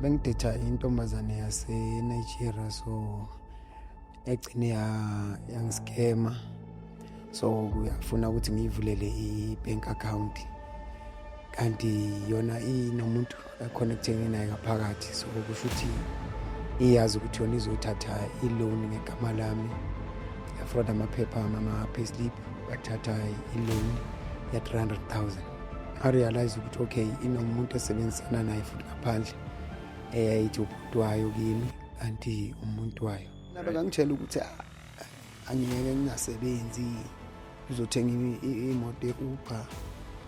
Bengidetha intombazane yase Nigeria, so egcine yangiskema, so kuyafuna ukuthi ngiyivulele i-bank account, kanti yona inomuntu econnectene naye ngaphakathi. So kusho ukuthi iyazi ukuthi yona izothatha i-loan ngegama lami, yafraud amaphepha ama-payslip, bathatha i-loan ya-300,000. Ngarealize ukuthi okay, inomuntu esebenzisana naye futhi ngaphandle, eyayithi ubhuti wayo kimi, kanti umuntu wayo. Nabe ngangitshela ukuthi angiyeke ngingasebenzi, uzothenga imoto ye-Uber,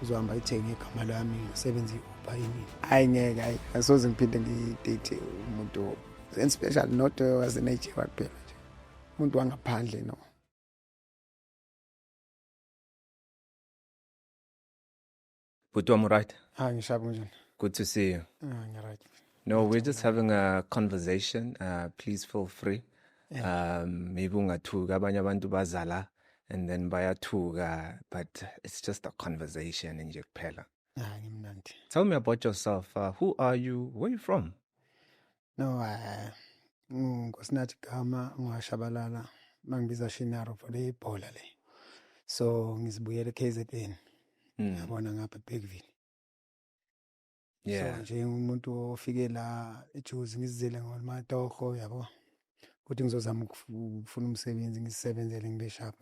uzohamba ayithenge igama lami, ngisebenze i-Uber yini. Hayi ngeke, hayi asoze ngiphinde ngidate umuntu, and special not waseNigeria kuphela nje, umuntu wangaphandle, no. Bhuti wami, right? Ah, ngishaba, kunjani? Good to see you. Ah, ngiright. No, we're just having a conversation. Please feel free. Maybe ungathuka, abanye abantu bazala and then bayathuka, but it's just a conversation nje kuphela. Ah, ngimnandi. Tell me about yourself. Who are you? Where are you from? No, nguNkosinathi Gama ngwashabalala, bangibiza Shinaro for le ibhola le. So ngizibuyele KZN. Yabona, ngapha eBergville. So nje umuntu ofike la eJozi, ngizizele ngomatoho, yabo. Ukuthi ngizozama ukufuna umsebenzi, ngizisebenzele, ngibe sharp.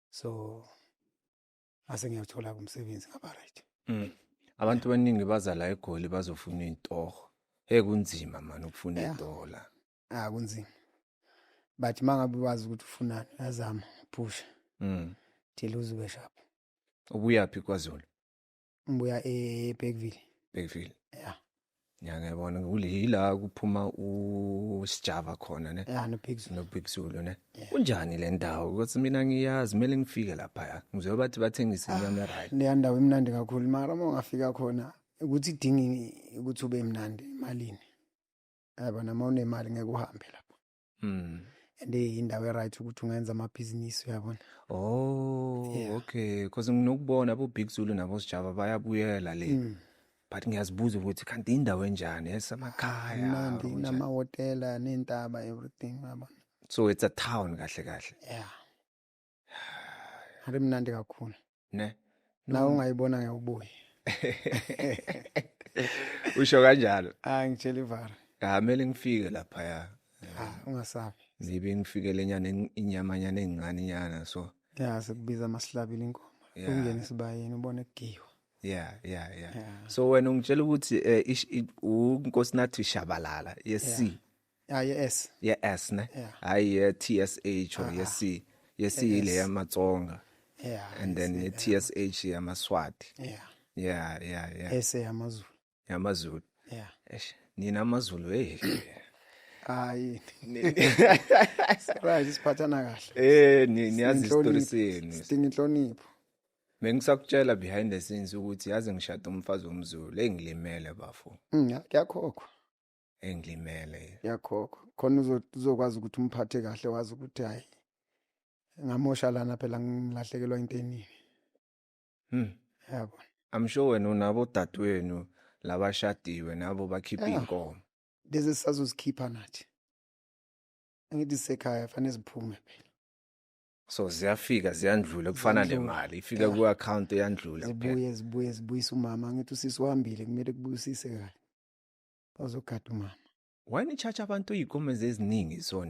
So ase ngiyathola umsebenzi, ngaba right. Abantu abaningi baza la eGoli bazofuna iy'ntoho. Hey, kunzima man ukufuna iy'ntoho la. Ah, kunzima. But mangabe wazi ukuthi ufunani, uyazama, push. Till uze sharp. Ubuyaphi KwaZulu? Ngibuya eBergville. Bergville. Yeah. Ya, ngiyabona kule kuphuma uSjava khona, ne? Yeah, no Big Zulu. No Big Zulu, ne? Kunjani le ndawo? Ukuthi mina ngiyazi kumele ngifike lapha. Ngizwe bathi bathengisa inyama, right? Leya ndawo imnandi kakhulu, mara uma ungafika khona ukuthi idingi ukuthi ube mnandi emalini. Yabona, uma unemali ngeke uhambe lapho. And indawo e-right ukuthi ungenza amabhizinisi, uyabona. Oh, okay. Because nginokubona abo Big Zulu nabo Sijava bayabuyela le. But ngiyazibuza ukuthi kanti indawo enjani esemakhaya? Mnandi. Kunjani? Namahhotela ney'ntaba, everything, uyabona. So it's a town kahle kahle. Yeah. Ari mnandi kakhulu. Ne? Nawe ungayibona ngeke ubuye. Usho kanjalo. Ah, ngitshela ivara. Ah, kumele ngifike lapha ya. Ah, ungasabi. Ngibe ngifikele nyana inyamanyana encane nyana, so. Ya, sekubiza masihlabile inkomo. Ungene esibayeni ubone kugiwa. Yeah. Yeah. So wena ungitshela ukuthi uNkosinathi Shabalala ye C. Ah, yes. Ye S, ne? Yeah. Hayi, ye TSH or ye C. Ye C ile yamaTsonga. And then ye TSH yamaSwati. Yeah. Yeah. S yamaZulu. YamaZulu. Yeah. Eish, nina amaZulu, hey. Hayi. Right, siphathana kahle. Niyazi isitori senu. Sidinga inhlonipho. Bengisakutshela behind the scenes ukuthi yazi ngishada umfazi womZulu, engilimele bafo. Kuyakhokhwa. Engilimele. Kuyakhokhwa. Khona uzokwazi ukuthi umphathe kahle, wazi ukuthi hayi, ngamosha lana phela ngilahlekelwa into eningi. Yabo. I'm sure wena unabo dadewenu labashadiwe nabo bakhipha inkomo. Lezi sisazozikhipha nathi. Angithi sisekhaya, fanele ziphume phela. So ziyafika ziyandlula kufana Ziyandlula. nemali ifika ku account eyandlula kuphela. Zibuye, zibuye, zibuyisa umama, angithi usisi uhambile, kumele kubuyisise kahle. Bazogada umama. Why ni charge abantu iy'nkomo eziningi so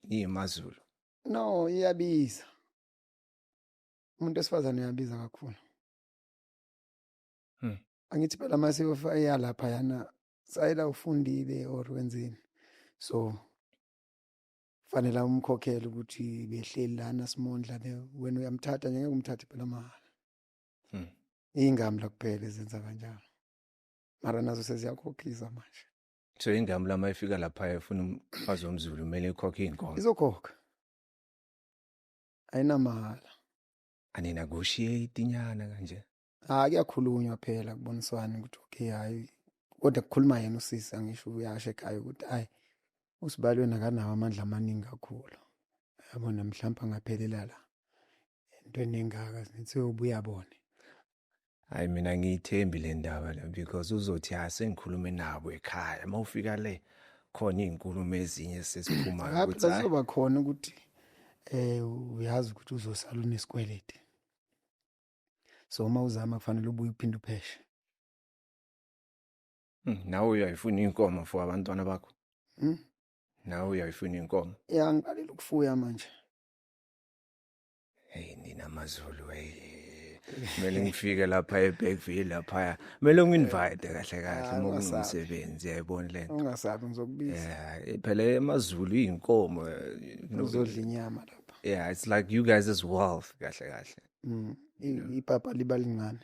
niyimaZulu? No, iyabiza. Umuntu wesifazane uyabiza kakhulu. Angithi phela mase uya lapha yana sayela ufundile or wenzeni. So fanele umkhokhele ukuthi behleli lana simondla le, wena uyamthatha, ngeke umthathe phela mahhala. Ingamla kuphela ezenza kanjalo. Mara nazo seziyakhokhisa manje. So ingamla mayifika lapha efuna umfazi womZulu kumele ikhokhe inkomo. Izokhokha. Ayinamahhala. Ani negotiate inyana kanje. Ah, kuyakhulunywa phela, kuboniswana ukuthi okay, hayi kodwa kukhuluma yena usisi, angisho uyasho ekhaya ukuthi hayi usibalwe nakanawo amandla amaningi kakhulu. Yabona, mhlawumbe angaphelela la entweni engaka, sithi ubuya bone. Hayi, mina ngiyithembi le ndaba le, because uzothi ha, sengikhulume nabo ekhaya, mawufika le khona izinkulumo ezinye sesiphuma Phela ukuthi hayi. Kuzoba khona ukuthi uyazi ukuthi uzosala unesikweleti, so uma uzama kufanele ubuye uphinde upheshe. Nawe uyayifuna inkomo for abantwana bakho? Hmm? Nawe uyayifuna inkomo? Ya, ngiqalile ukufuya manje. Hey, nina maZulu, hey, kumele ngifike lapha eBergville lapha, kumele ngi-invite kahle kahle. Ah, uma ungasabi. kunomsebenzi, yayibona lento. Ungasabi, ngizokubiza. Yeah, phela emaZulu iy'nkomo. Uzodla inyama lapha. Yeah, it's like you guys as wealth kahle kahle. Ipapa liba lincane,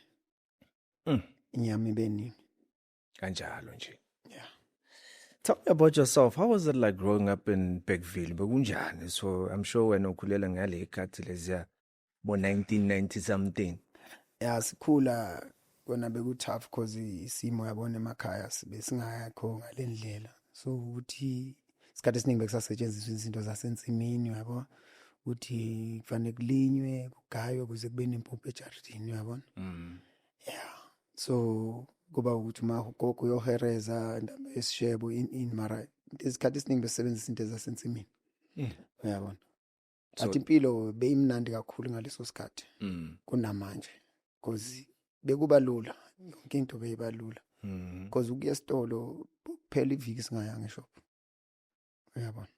inyama ibe ningi. Kanjalo nje. Yeah. Tell me about yourself. How was it like growing up in Bergville? Bekunjani? So I'm sure wena ukhulela ngale khathi leziya bo 1990 something. Ya, sikhula kona beku-tough, 'cause isimo, yabona, emakhaya sibe singakho ngale ndlela, so ukuthi isikhathi esiningi bekusasetshenziswa izinto zasensimini, uyabo, ukuthi kufanele kulinywe, kugaywe ukuze kube nempuphu ejardini, uyabona. Yeah, so kuba ukuthi uma ugogo uyohereza indaba yesishebo in mara isikhathi esiningi besebenzisa izinto zasensimini, uyabona. But impilo beyimnandi kakhulu ngaleso sikhathi kunamanje, because bekuba lula, yonke into beyiba lula, because ukuya esitolo kuphela iviki singayanga eshop, uyabona.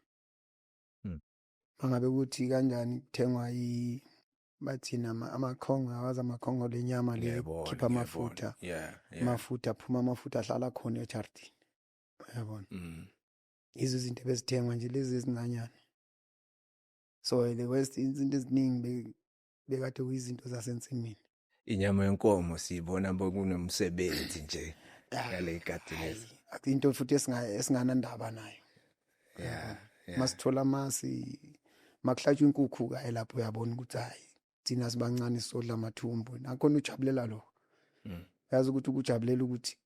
Mangabe kuthi kanjani kuthengwa i bathina amakhongo, awazi amakhongo, lenyama le Ngiyayibona, khipha ngiyayibona. amafutha, amafutha aphuma, amafutha ahlala khona ejardini, uyabona. Yizo izinto ebezithengwa nje lezi ezincanyana, so the west izinto eziningi bekade kuyizinto zasensimini. Inyama yenkomo siyibona bokunomsebenzi nje ngale khathi lezi. Hayi, into futhi esinganandaba nayo. Masithola amasi, makuhlatshwa inkukhu kaye lapho, uyabona ukuthi hayi, thina sibancane sodla amathumbu, nakhona ujabulela lokho. Yazi ukuthi ukujabulela ukuthi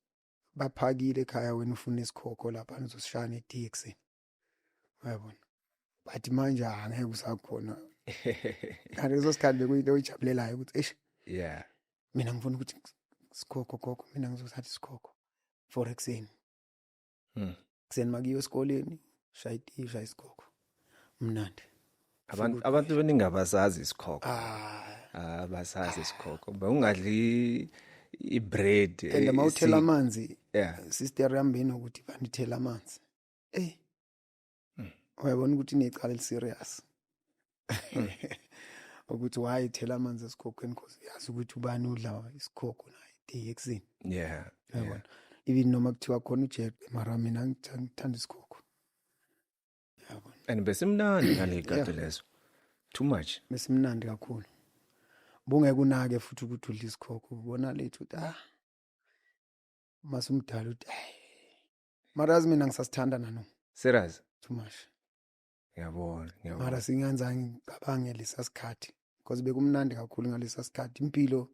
baphakile ekhaya, wena ufuna isikhokho lapha, uzosishaya netiye ekuseni, uyabona. But manje angeke usakhona. Ngaleso sikhathi bekuyinto oyijabulelayo ukuthi eish, mina ngifuna ukuthi sikhokho, gogo, mina ngizothatha isikhokho for ekuseni. Ekuseni makuyiwe esikoleni, shaya itiye, shaya isikhokho, mnandi. Abantu beningi abasazi isikhokho. Ah. Abasazi isikhokho. Bewungadli ibread. And mawuthela amanzi, sister yami benokuthi bandithela amanzi, eh uyabona ukuthi inecala eliserious ukuthi why ithela amanzi esikhokhweni, because yazi ukuthi ubani udla isikhokho naye itiye ekuseni. Uyabona, even noma kuthiwa khona ujeqe, mara mina ngithanda isikhokho, uyabona. And besimnandi ngale kade lezo. Too much. Besimnandi kakhulu, bungeke unake futhi ukuthi udla isikhokho, ubona lethu ukuthi ah, masumdala uthi hayi, mara yazi mina ngisasithanda nanoma. Serious? Too much. Ngiyabona, ngiyabona. Mara singenza ngicabange lesa sikhathi, because bekumnandi kakhulu ngalesa sikhathi. Impilo,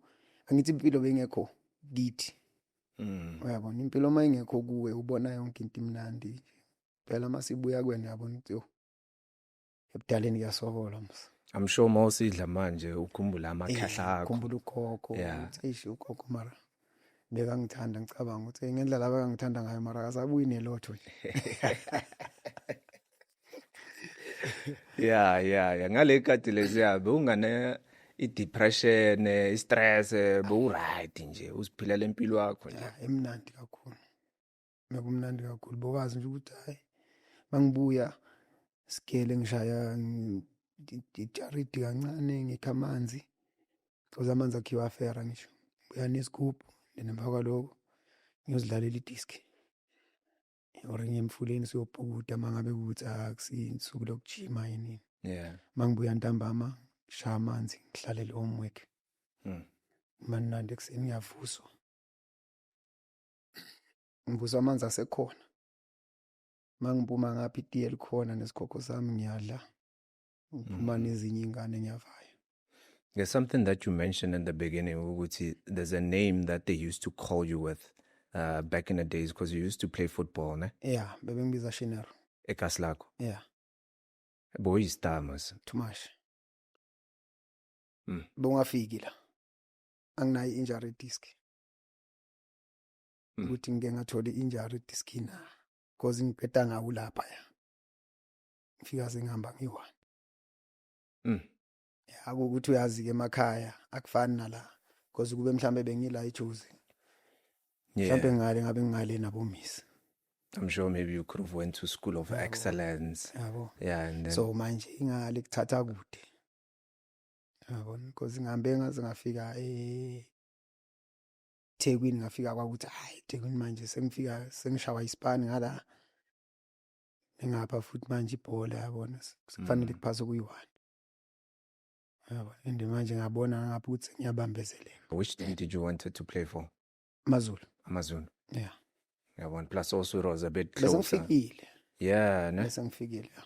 angithi impilo bengekho kithi. Uyabona, impilo uma ingekho kuwe ubona yonke into imnandi phela. Masibuya kuwena uyabona ukuthi yo, ebudaleni kuyasokola mos. I'm sure mawusidla manje ukhumbula amakhahla akho. Khumbula ugogo, ukuthi eish, ugogo mara bekangithanda, ngicabanga ukuthi ngendlela abekangithanda ngayo, mara akasabuyi nelotho nje. Yeah. Ngale khathi leziya bewungane i-depression, i-stress, bewu-right nje, uziphilela impilo yakho nje. Ya, emnandi kakhulu, bekumnandi kakhulu, bokwazi nje ukuthi hayi, mangibuya sigele, ngishaya ijaridi kancane, ngikha amanzi, because amanzi akhiwa afera, ngisho ngibuya nesigubhu, then emva kwaloko ngiyozidlalela idiski or ngiye emfuleni siyobhukuda, uma ngabe kuwukuthi akusinsuku lokujima yini. Mangibuya ntambama, ngishaya amanzi, ngihlalele homework. Manandi ekuseni ngiyavuswa, ngivuswa amanzi asekhona, mangiphuma ngapha itiye likhona nesikhokho sami, ngiyadla, ngiphuma nezinye iy'ngane, ngiyavaya. There's something that you mentioned in the beginning, ukuthi there's a name that they used to call you with back in the days, because you used to play football, ne? Yeah, bebengibiza Shinero. Ekasi lakho. Yeah. Boyistar mos. Too much. Bongafiki la, anginayo i-injury disk. Ukuthi ngike ngathola i-injury ediskini, because ngiqeda ngawo lapha ya, ngifika sengihamba ngiyi-one. Akukuthi uyazi-ke emakhaya akufani nala, because kube mhlambe bengila eJozi, mhlambe ngale ngabe ngingale nabomisi. I'm sure maybe you could have went to School of Excellence. Yabo. Yeah, and then So manje ingale kuthatha kude, yabona, because ngihambe ngaze ngafika eThekwini, ngafika kwakuthi hayi, eThekwini manje sengifika sengishawa isipani ngala, ngapha futhi manje ibhola, yabona, sekufanele kuphase kuyi-one, yabo, and manje ngabona ngapha ukuthi sengiyabambezeleka. Which team did you wanted to play for? AmaZulu. Amazulu. Yeah. Yabona. Plus also it was a bit Bese closer. ngifikile. Yeah, ne? Bese ngifikile, yeah.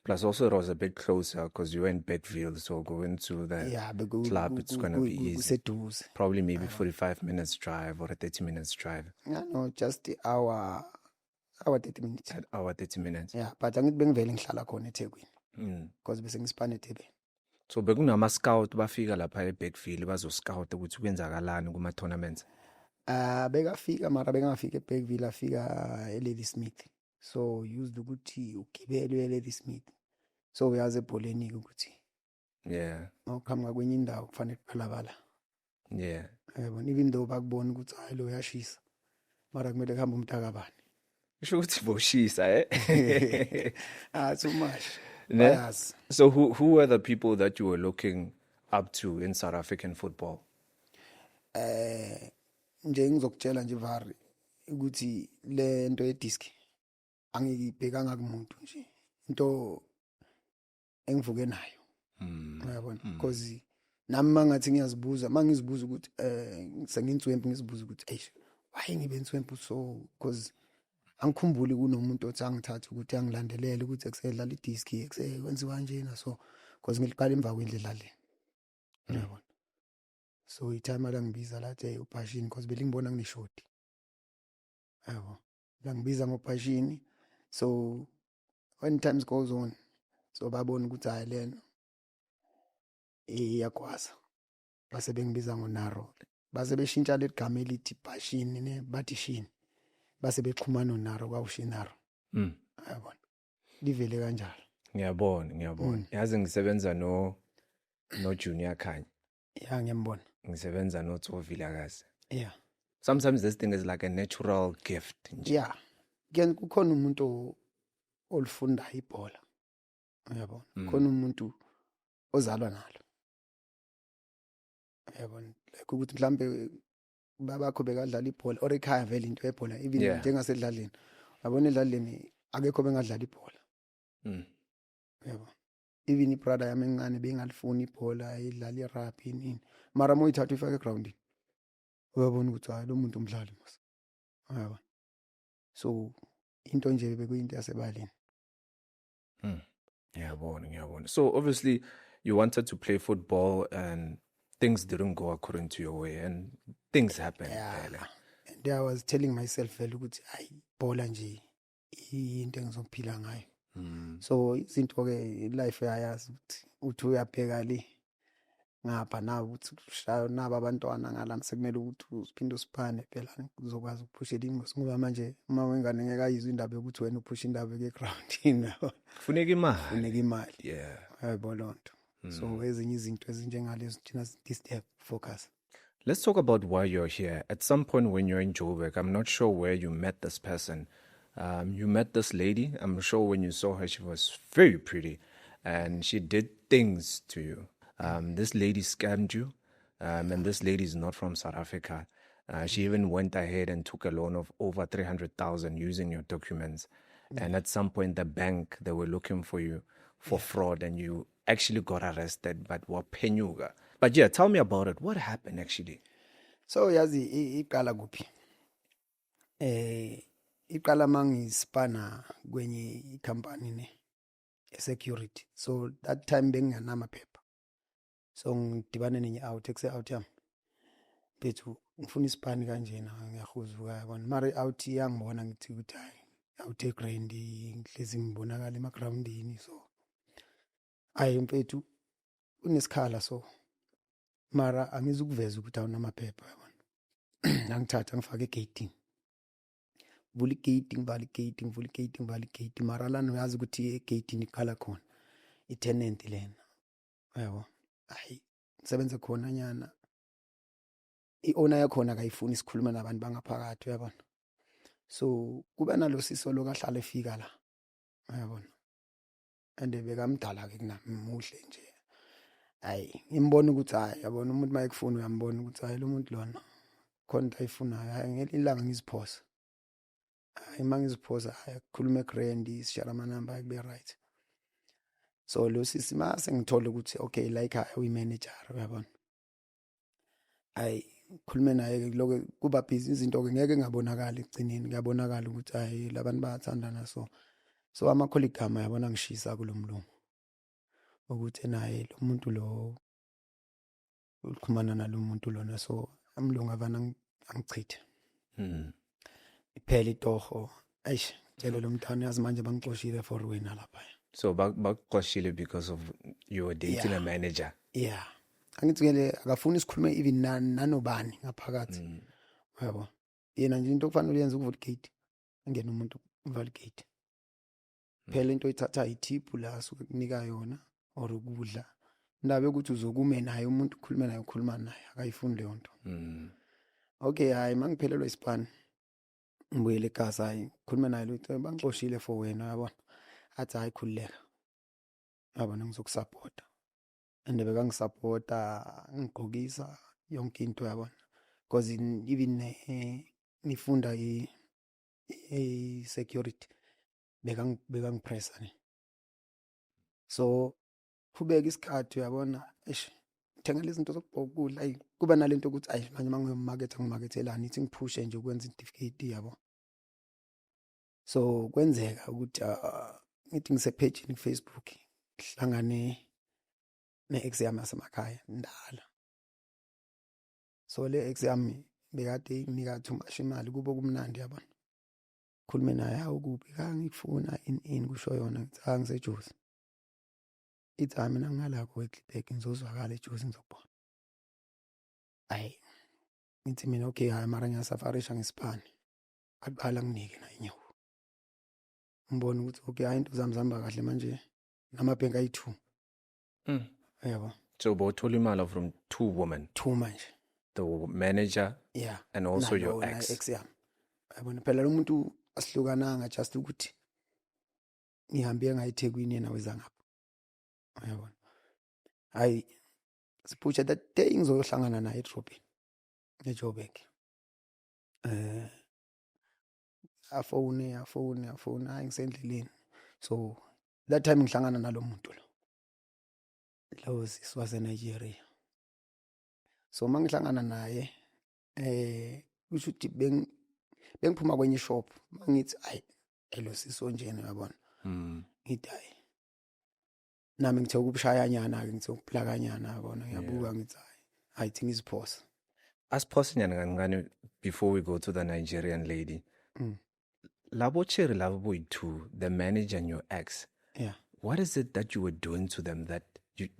Plus also it was a bit closer because you were in Bergville, so going to the club, it's gonna be easy. Kuseduze. Probably maybe 45 minutes drive or a 30 minutes drive. Yeah, no, just the hour 30 minutes. At hour 30 minutes. Yeah, but angithi bengivele ngihlala khona eThekwini because bese ngisipane eThekwini. So bekunama scout bafika lapha eBergville bazo scout ukuthi kwenzakalani kuma tournaments? Ah, bekafika, mara bekangafika eBergville, afika eLadysmith. So used ukuthi ugibele uye eLadysmith. So uyazi ebholeni ukuthi mawuqhamuka kwenye indawo kufanele kuqalabala. Yabona, even though bakubona ukuthi hayi, lo uyashisa, mara kumele kuhambe umuntu akabani. Kusho ukuthi boshisa, eh? Ah, too much. Ne? Bayazi. So who were the people that you were looking up to in South African football? Nje ngizokutshela nje vari ukuthi le nto yedisk angiyibhekanga kumuntu nje, into engivuke nayo, uyabona, because nami mangathi ngiyazibuza, mangizibuza ukuthi senginswempu, ngizibuza ukuthi eish, why ngibe nswempu? So because angikhumbuli kunomuntu othi angithathe ukuthi angilandelele ukuthi ekusedlala idiski, ekuse kwenziwa kanjena, so because ngiliqala emva kwendlu edlaleni, uyabona. So i-timer langibiza lathi, "Hey, uPassion," because belingibona ngineshoti, yabo, langibiza ngoPassion. So when times goes on, so babona ukuthi hayi, lena iyagwaza, base bengibiza ngoNaro, base beshintsha leli gama elithi Passion, ne bathi Shini, base bexhumana noNaro, kwawushinaro. Yabona, livele kanjalo. Ngiyabona, ngiyabona. Yazi ngisebenza no Junior Khanye. Ya, ngiyambona. Ngisebenza no Tso Vilakazi. Sometimes this thing is like a natural gift nje. Yeah, ke kukhona umuntu olifundayo ibhola, uyabona. Khona umuntu ozalwa nalo, uyabona, like ukuthi mhlambe babakho bekadlala ibhola or ekhaya vele into yebhola, even njengasedlaleni, uyabona, edlaleni akekho bengadlala ibhola. Uyabona, even ibrother yami encane bengalifuni ibhola, idlala irugby nini, mara uma uyithatha uyifake egrawundini, uyabona ukuthi hayi, lo muntu umdlali mos, uyabona. So into nje bekuyinto yasebaleni. Ngiyabona, ngiyabona. So obviously you wanted to play football and things didn't go according to your way and things happen. Vele. And I was telling myself vele ukuthi hayi, ibhola nje into engizophila ngayo. So izinto ke life uyayazi ukuthi uthi uyabheka le ngapha nawe ukuthi ushaya naba abantwana ngala, sekumele ukuthi uphinde usiphane phela uzokwazi ukuphushela ingozi, ngoba manje uma wengane ngeke ayizwe indaba yokuthi wena uphusha indaba ke-groundini. Kufuneka imali. Funeka imali. Yabo loo nto. So ezinye izinto ezinjengalezo thina disturb focus. Let's talk about why you're here. At some point when you're in Joburg, I'm not sure where you met this person. You met this lady. I'm sure when you saw her, she was very pretty and she did things to you. This lady scammed you, and this lady is not from South Africa. She even went ahead and took a loan of over 300,000 using your documents. And at some point, the bank, they were looking for you for fraud and you actually got arrested, but waphenyuka. But yeah, tell me about it. What happened actually? So yazi iqala kuphi? Iqala mangispana kwenye ikhampani ne security. So that time benginganamaphepha. So ngidibane nenye out ekuse out yami. Bethu ngifuna isipani kanjena, ngiyahuzuka, yabona. Mara out iyangibona, ngithi ukuthi hayi, out egrand ngihlezi ngibonakala emagroundini, so ayi mfethu unesikhala, so mara angizukuveza ukuthi awunamaphepha, yabona. Angithatha ngifake egate. Vula igate, ngivala igate, ngivula igate, ngivala igate, mara lana uyazi ukuthi egeyidini iqala khona i-tenant lena, yabo. Hayi, ngisebenze khona nyana, i-owner yakhona akayifuni sikhulume nabantu bangaphakathi, uyabona. So kuba nalo siso lokahlala efika la, uyabona, and bekamdala-ke kunami, muhle nje. Hayi, ngimbona ukuthi hayi, yabona, umuntu uma ekufuna uyambona ukuthi hayi, lo muntu lona khona into ayifunayo. Hayi, ngelinye ilanga ngiziphosa, hayi, uma ngiziphosa, hayi, kukhulume grand, sishare amanamba, hayi, kube right. So lo sisi mase ngithole ukuthi okay, la ekhaya uyi-manager, uyabona. Hayi, khulume naye-ke, kuloko kuba busy izinto-ke ngeke ngabonakali, ekugcineni kuyabonakala ukuthi hayi, labantu bayathandana. So ama-colleague ami, yabona, ngishisa kulo mlungu ukuthi naye lo muntu lo uxhumana nalo muntu lona, so umlungu avana angichithe. Iphela itoho, eish, tshele lo mntwana, yazi manje bangixoshile for wena lapha. So bakuxoshile because of you were dating a manager? Yeah, angithi ke akafuni sikhulume even nanobani ngaphakathi, yabo. Yena nje into okufanele uyenze ukuvula igate, angene umuntu, uvala igate phela. Into oyithatha ithiphu la asuke kunika yona or ukudla, indaba yokuthi uzokume naye umuntu ukhulume naye, ukhuluma naye, akayifuni leyo nto. Okay, hayi, mangiphelelwa isipani ngibuyele ekhaya, hayi, khulume naye lo, bangixoshile for wena, uyabona. Athi hayi, khululeka, yabona, ngizokusupporta, and bekangisupporta, ngigqokisa yonke into, yabona, because even ngifunda i security bekangipressa ne. So qhubeka isikhathi, uyabona, eish, ngithengela izinto zokugqoka, ukudla. Ayi, kuba nalento ukuthi ayi, manje mangiyomaketha ngimakethelani, ithi ngiphushe nje ukwenza certificate, yabo. So kwenzeka ukuthi ngithi ngisepage ku Facebook, ngihlangane ne-ex yami yasemakhaya ndala. So le ex yami bekade inginika too much imali, kubo kumnandi, yabona. Khulume naye, hawu, kuphi ka ngikufuna, ini ini, kusho yona. Ngithi ha, ngiseJozi. Ithi hayi, mina ngingalapho eCliffburg, ngizozwakala eJozi, ngizokubona. Hayi, ngithi mina okay, hayi, mara ngiyasafarisha ngesipani. Aqala nginike naye inyawo, ngibona ukuthi okay, hayi, into zami zihamba kahle manje, namabhenki ayi-two. Yabo. So bowuthola imali from two women? Two manje. The manager and also your nalo, ex. Ex yami, yabona phela lo muntu asihlukananga, just ukuthi ngihambe ngayithekwini, yena weza ngapha, uyabona. Hayi, siphusha that day ngizohlangana naye edrobheni eJoburg, afone, afone, afone, hayi, ngisendleleni. So that time ngihlangana nalo muntu lo, lo sisi wase Nigeria. So mangihlangana naye, kusho ukuthi bengiphuma kwenye shop, mangithi ayi, elo sisi onjena, uyabona. Ngithi hayi, nami ngithe ukubushayanyana ke, ngithe ukuplakanyana, yabona, ngiyabuka, ngithi hayi, hayi, thi ngiziphosa. Asiphose nyana kancane before we go to the Nigerian lady. Labo cherry labo boyi-two, the manager and your ex. What is it that you were doing to them that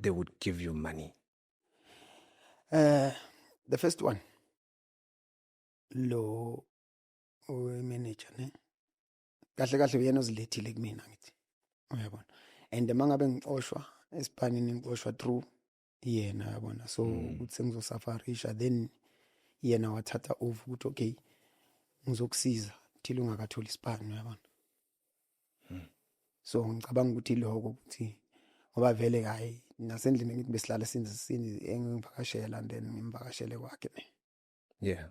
they would give you money? The first one, lo manager ne, kahle kahle uyena ozilethile kumina, ngithi uyabona, and mangabe ngixoshwa esipanini, ngixoshwa through yena, uyabona. So ukuthi sengizosafarisha, then yena wathatha over ukuthi okay, ngizokusiza till ungakatholi isipani, uyabona. So ngicabanga ukuthi lokho ukuthi ngoba vele hayi, nasendlini ngithi besihlala sinzi engivakashela and then ngimvakashele kwakhe ne. Yeah,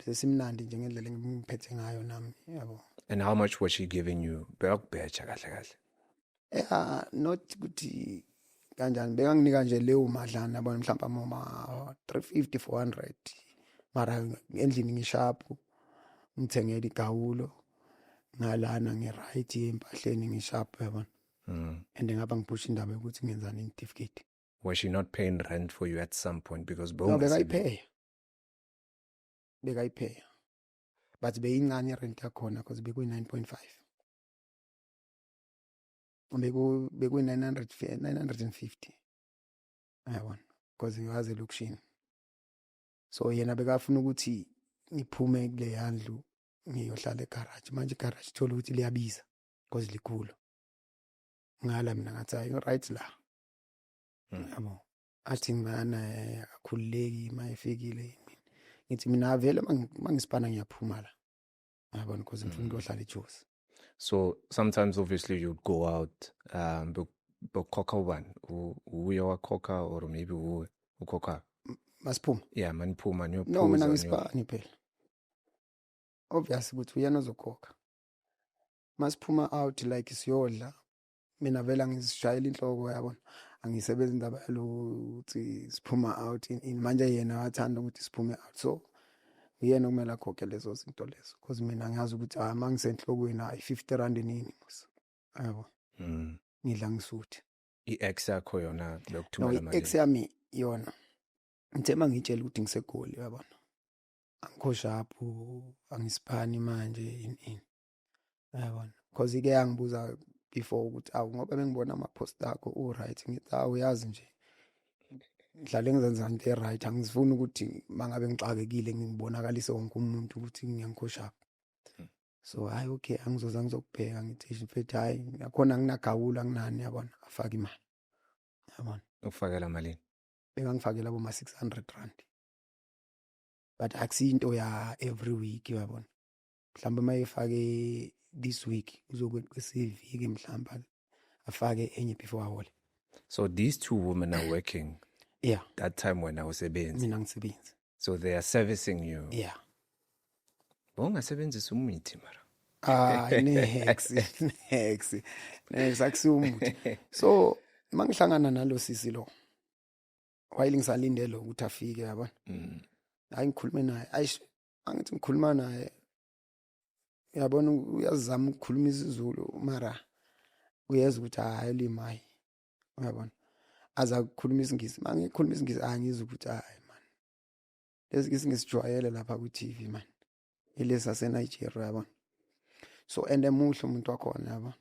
sesimnandi nje ngendlela engiphethe ngayo nami, yabo. And how much was she giving you? Bekakubheja kahle kahle? Yeah, not ukuthi kanjani, bekanginika nje leyo madlana, yabona, mhlawumbe ama 350, 400, mara endlini ngisharp, ngithengele igawulo ngalana, ngi-right empahleni, ngisharp, yabona. And ngapha ngiphusha indaba yokuthi ngenzani certificate. Was she not paying rent for you at some point because No, bowungasebenzi? Bekayiphaya, bekayiphaya, but beyincane irent yakhona because bekuyi 9.5, bekuyi 900, 950, yabona, because ngiwazi elokishini. So yena bekafuna ukuthi ngiphume kule yandlu. Ngiyohlala egarage. Manje igarage thola ukuthi liyabiza because likhulu. Ngala mina ngathi, hayi, right la. Yabo, athi ngana akakhululeki uma efikile. Ngithi mina vele mangisipana ngiyaphuma la, yabona, because ngifuna ukuyohlala eJozi. So sometimes obviously you'd go out, bokhokha ubani? Uye wakhokha or maybe uwe ukhokha? Masiphuma? Yeah, maniphuma niyophuza. No, mina ngisipani phela, obvious ukuthi uyena ozokhokha masiphuma out, like siyodla. Mina vele angizishayela inhloko, yabona, angisebenzi indaba yalokuthi siphuma out in. Manje yena wathanda ukuthi siphume out, so uyena okumele akhokhe lezo zinto lezo, because mina ngiyazi ukuthi hayi, uma ngisenhlokweni, hayi, R50 nini mos, yabo. Ngidla ngisuthi. I-ex yakho yona No. bekuthumela mali? I-ex yami yona ngithe uma ngiyitshela ukuthi ngiseGoli, uyabona, angikho sharp, angisipani manje, ini ini, uyabona, because ike yangibuza before ukuthi awu, ngoba bengibona ama-post akho u-right. Ngithi, awu, uyazi nje, ngihlale ngizenza into e-right, angifuni ukuthi mangabe ngixakekile ngibonakalise wonke umuntu ukuthi ngiyangikho sharp. So hayi, okay, angizoza ngizokubheka. Ngithi, mfethu, hayi, nakhona anginagawula, anginani, yabona. Afake imali, yabona. Ukufakela malini? Bengangifakela boma R600, but akusiyinto ya every week, uyabona. Mhlawumbe uma efake this week, uzokweqisa iviki, mhlawumbe afake enye before ahole. So these two women are working Yeah. that time wena usebenzi? Mina ngisebenzi. So they are servicing you? Yeah. Bowungasebenzisa umuthi mara? Ah, nex nex nex, akusiwo umuthi. So mangihlangana nalo sisi lo, while ngisalindele ukuthi afike, yabona, hayi, ngikhulume naye. Ayish, angithi ngikhuluma naye, uyabona, uyazama ukukhuluma isiZulu, mara uyezwa ukuthi hayi, limi hayi, uyabona, aza ukukhuluma isiNgisi. Mangikhuluma isiNgisi, hayi, ngizwa ukuthi hayi man, lesi ngisijwayele lapha ku-TV man, ilesi saseNigeria, uyabona. So and emuhle umuntu wakhona, yabona.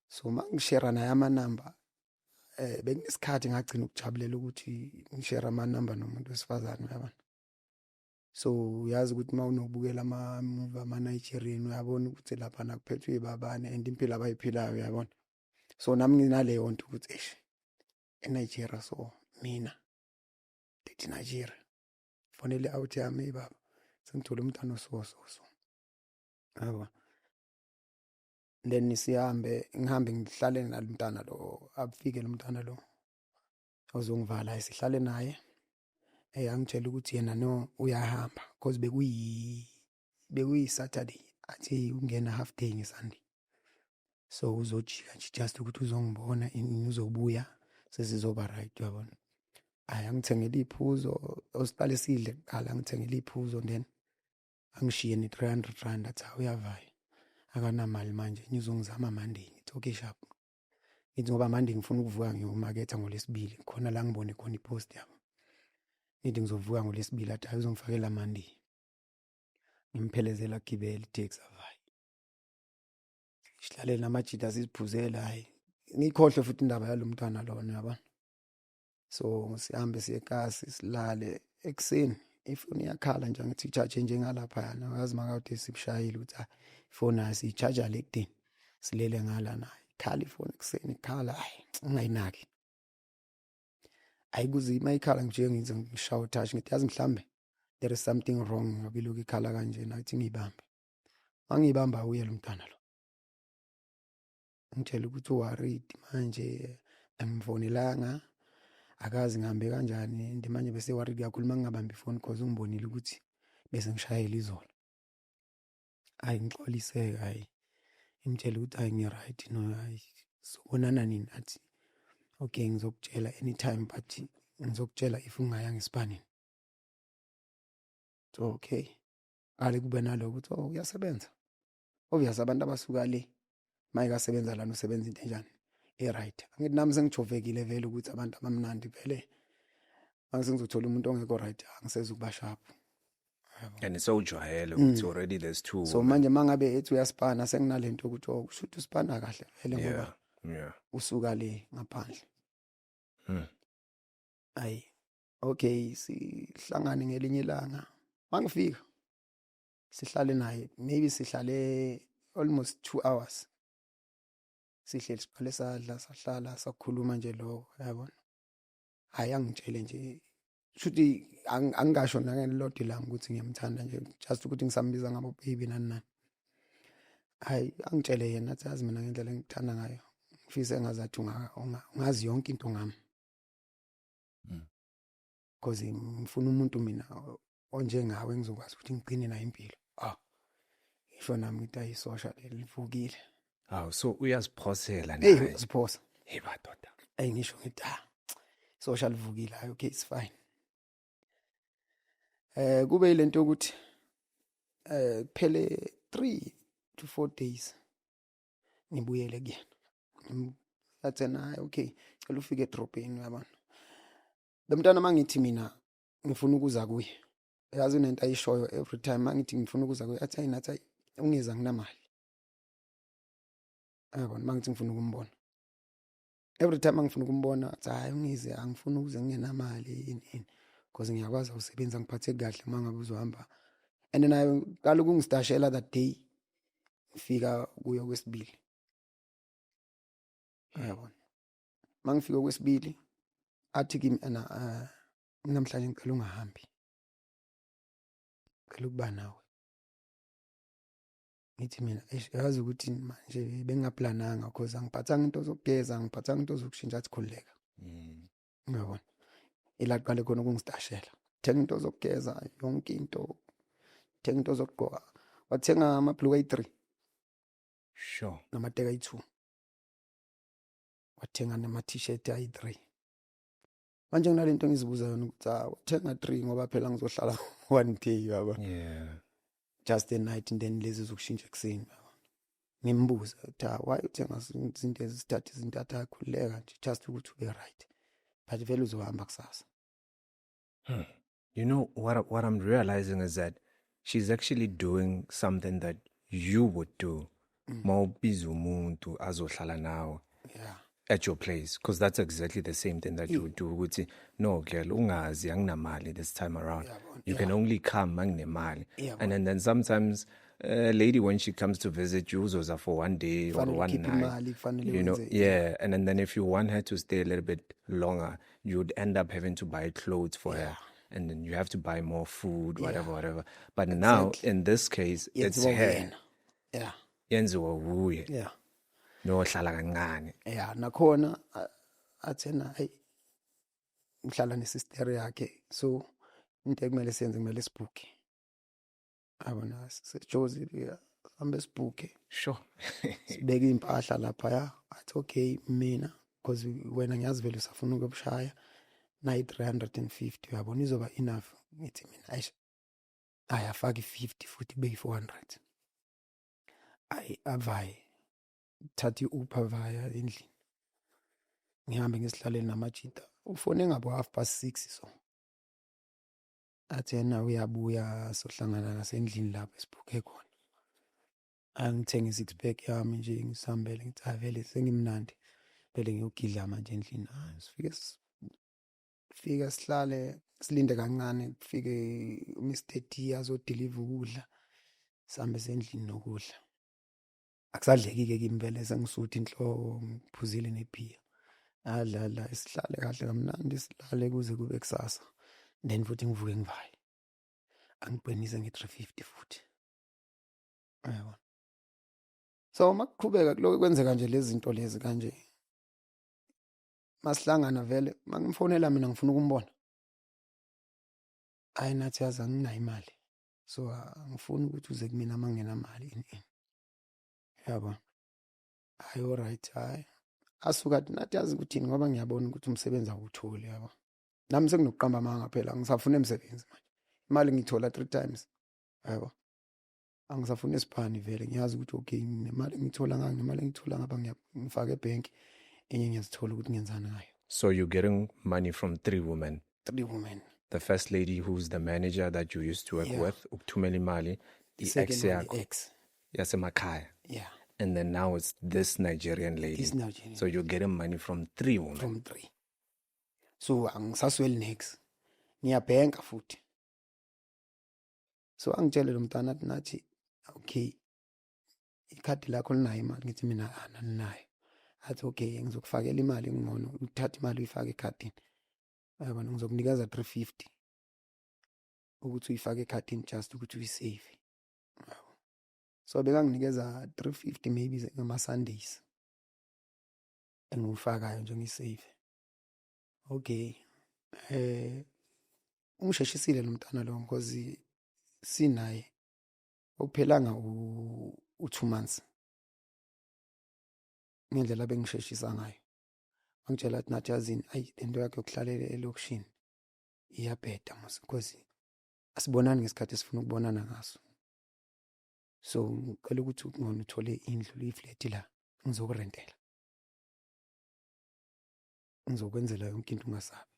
So mangishare naye amanamba, bekunesikhathi ngagcina ukujabulela ukuthi ngishare amanamba nomuntu wesifazane, uyabona. So uyazi ukuthi uma unokubukela ama-movie ama-Nigerian, uyabona ukuthi lapha nakuphethwe ibabane and impilo abayiphilayo, uyabona. So nami nginaleyo nto ukuthi eish, eNigeria. So mina ndithi Nigeria, fonele out yami, "Hey baba, sengithole umntwana so so so," yabo. Then sihambe, ngihambe ngihlale nalomntana lo, afike lo mntana lo ozongivala, sihlale naye. Angitshela ukuthi yena no, uyahamba, because bekuyi Saturday, athi ungena half day ngeSunday, so uzojika nje just ukuthi uzongibona ini, uzobuya sesizoba right, uyabona. Hayi, angithengele iphuzo, osiqale sidle kuqala, angithengele iphuzo, then angishiye ne-R300, athi uyavaya, akanamali manje, ngizongizama Monday. Ngithi, okay, sharp. Ngithi ngoba Monday ngifuna ukuvuka ngiyomaketha ngoLwesibili, khona la ngibone khona ipost yabo. Ngithi ngizovuka ngoLwesibili, athi hayi, uzongifakela Monday. Ngimphelezela agibele iteksi, avaye, sihlale namajita, siziphuzela. Hayi, ngikhohlwe futhi indaba yalo mntwana lona, uyabona. So sihambe siye ekasi, silale. Ekuseni ifoni iyakhala nje, angithi i-charge njengalaphayana, yazi, makade sikushayile ukuthi hayi, ifoni hayi, siyi-charge le ekudeni, silele ngala naye. Ikhala ifoni ekuseni, ikhala, hayi, ungayinaki. Ayikuze mayikhala nje, ngize ngishaye touch, ngithi yazi, mhlambe there is something wrong ngoba ilokhu ikhala kanje. Nathi ngiyibambe, mangiyibamba, uye lo mntwana lo, ngitshela ukuthi u-worried manje, angimfonelanga, akazi ngihambe kanjani, and manje bese worried kakhulu mangingabambi ifoni, cause ungibonile ukuthi bese ngishayela izolo. Hayi, ngixolise-ke, hayi, ngimtshele ukuthi hayi, ngi-right, no, hayi, sobonana nini? Athi okay, ngizokutshela anytime, but ngizokutshela if ungaya ngesipanini. So okay, ale kube naloko ukuthi oh, uyasebenza. Obvious abantu abasuka le mayekasebenza lana, usebenza into enjani e-right. Angithi nami sengijovekile vele ukuthi abantu abamnandi vele, mase ngizothola umuntu ongekho right, angisezukuba sharp. And sewujwayele ukuthi already there's two So manje mangabe ethi uyaspana, senginalento ukuthi oh, kusho ukuthi uspana kahle vele ngoba usuka le ngaphandle. Ayi, okay, sihlangane ngelinye ilanga. Mangifika Sihlale naye, maybe sihlale almost 2 hours sihleli, siqale sadla, sahlala, sakhuluma nje lokho, yabona. Hayi, angitshele nje shuthi angingasho nangelilodwa ilanga ukuthi ngiyamthanda nje, just ukuthi ngisambiza ngabo baby, nani nani. Hayi, angitshele yena, athi, "Yazi mina ngendlela engikuthanda ngayo, ngifise engazathi ungazi yonke into ngami because ngifuna umuntu mina onjengawe engizokwazi ukuthi ngigcine naye impilo." Ah, ngisho nami ngithi ayisosha leli livukile. Aw, so uyaziphosela Hey. Naye. Uziphosa. Hey madoda. Ey, ngisho ngithi, ah, sosha livukile. Hayi, okay, it's fine. Kube ilento yokuthi kuphele 3 to 4 days ngibuyele kuyena. Athi naye, "Okay, cela ufike edrobheni," uyabona. Lo mntwana, mangithi mina ngifuna ukuza kuye, yazi unento ayishoyo every time mangithi ngifuna ukuza kuye, athi, "Ayi nathi, ayi ungeza, nginamali," yabona. Mangithi ngifuna ukumbona, every time angifuna ukumbona athi, "Hayi, ungize, angifuni ukuze ngingenamali, ini ini, because ngiyakwazi awusebenza, ngiphatheki kahle uma ngabe uzohamba." And nayo qala ukungistashela that day ngifika kuyo kwesibili, uyabona. Mangifika kwesibili athi kimi ena, "Namhlanje ngicela ungahambi, ngicela ukuba nawe." Ngithi mina, eish, yazi ukuthi manje bengingaplananga cause angiphathanga into zokugeza, angiphathanga into zokushintsha. Athi, "Khululeka." Uyabona, ila qale khona ukungistashela, thenga into zokugeza, yonke into, thenga into zokugqoka. Wathenga amabhluku ayi-3 namateka ayi-2, wathenga nama-t-shirt ayi-3. Manje nginalento engizibuza yona ukuthi, ah, wathenga 3 ngoba phela ngizohlala one day, uyabona, just a night and then lezi zokushintsha ekuseni, uyabona. Ngimbuza ukuthi, ah, why uthenga izinto ezisithatha izinto? Athi, "Akhululeka nje, just ukuthi ube right, but vele uzohamba kusasa." You know what I'm realizing is that she's actually doing something that you would do. Mawubiza umuntu azohlala nawe at your place, because that's exactly the same thing that you would do, ukuthi, "No girl, ungazi, anginamali this time around." Uyabona, You can only come manginemali. Uyabona. And then sometimes a lady, when she comes to visit you, uzoza for one day or Kufanele one ukhiphe night. imali, kufanele wenze. Yeah, and then if you want her to stay a little bit longer, you'd end up having to buy clothes for her and then you have to buy more food, whatever, whatever. But now in this case, it's Yenziwa her. uyena, yeah. Yenziwa wuye. Nohlala kancane. Yeah, nakhona athena, hey, ngihlala nesister yakhe, so into ekumele siyenze, kumele sibhukhe, yabona, sejozi sambe sibhukhe, sibeke impahla lapha. Ya, athi, "Okay mina, because wena ngiyazi vele usafuna ukuyobushaya nayi 350, uyabona, izoba enough." Ngithi mina, eish, ayafaka i50 futhi kube yi400. Ayi, avaye, thatha i-Uber, vaya endlini, ngihambe ngisihlalele namajita. Ufone ngabo 6:30, so athi yena uyabuya, sohlangana nasendlini lapho esibhukhe khona. Angithenge i-six pack yami nje, ngisihambele, ngithi, "Ah, vele sengimnandi vele, ngiyogidla manje endlini." Ah, sifike, fika sihlale, silinde kancane, kufike uMr D azodeliver ukudla, sihambe sendlini nokudla. Akusadleki-ke kimi vele, sengisuthi inhloko, ngiphuzile nebhiya. Adla la, sihlale kahle kamnandi, silale kuze kube kusasa, then futhi ngivuke ngivaye, angiqinise nge-350 futhi, uyabona. So makuqhubeka kuloko kwenzeka nje lezi zinto lezi kanje, masihlangana vele, mangimfonela mina ngifuna ukumbona, hayi nathi, yazi anginayo imali, so angifuni ukuthi uze kumina uma ngingenamali, ini ini, yabona. Hayi, alright. Hayi, asuka athi, "Nathi, yazi ukuthini, ngoba ngiyabona ukuthi umsebenzi awutholi," yabo. Nami senginokuqamba amanga phela, angisafuni emsebenzi manje, imali ngiyithola three times, yabo. Angisafuni esiphani vele, ngiyazi ukuthi okay, nemali engiyithola ngaka, nemali engiyithola ngapha, ngifake ebhenki, enye ngiyazithola ukuthi ngenzani ngayo. So you're getting money from three women. Three women. The first lady, who's the manager that you used to work with, ukuthumela imali, The i-ex second one, yakho ex yasemakhaya. Yeah. And then now it's this Nigerian lady. This Nigerian. So you're getting money from three women. From three, so angisasweli nex, ngiyabhenka futhi. So angitshele lo mntwana athi, "Nathi, okay, ikhadi lakho linayo imali?" Ngithi mina, "Aninayo." Athi, "Okay, ngizokufakela imali, ngcono uthathe imali uyifake ekhadini, yabona, ngizokunikeza 350 ukuthi uyifake ekhadini, just ukuthi uyisave, yabo." So bekanginikeza 350 maybe ngama Sundays engiwufakayo nje, ngisave. Okay, ungisheshisile lo mntana lo, because sinaye okuphelanga u 2 months ngendlela bengisheshisa ngayo. Wangitshela athi, "Nathi, yazini, ayi, lento yakho yokuhlalela elokishini iyabheda mos, because asibonani ngesikhathi esifuna ukubonana ngaso. So ngicela ukuthi ngcono uthole indlu, iflat la, ngizokurentela, ngizokwenzela yonke into, ungasabi."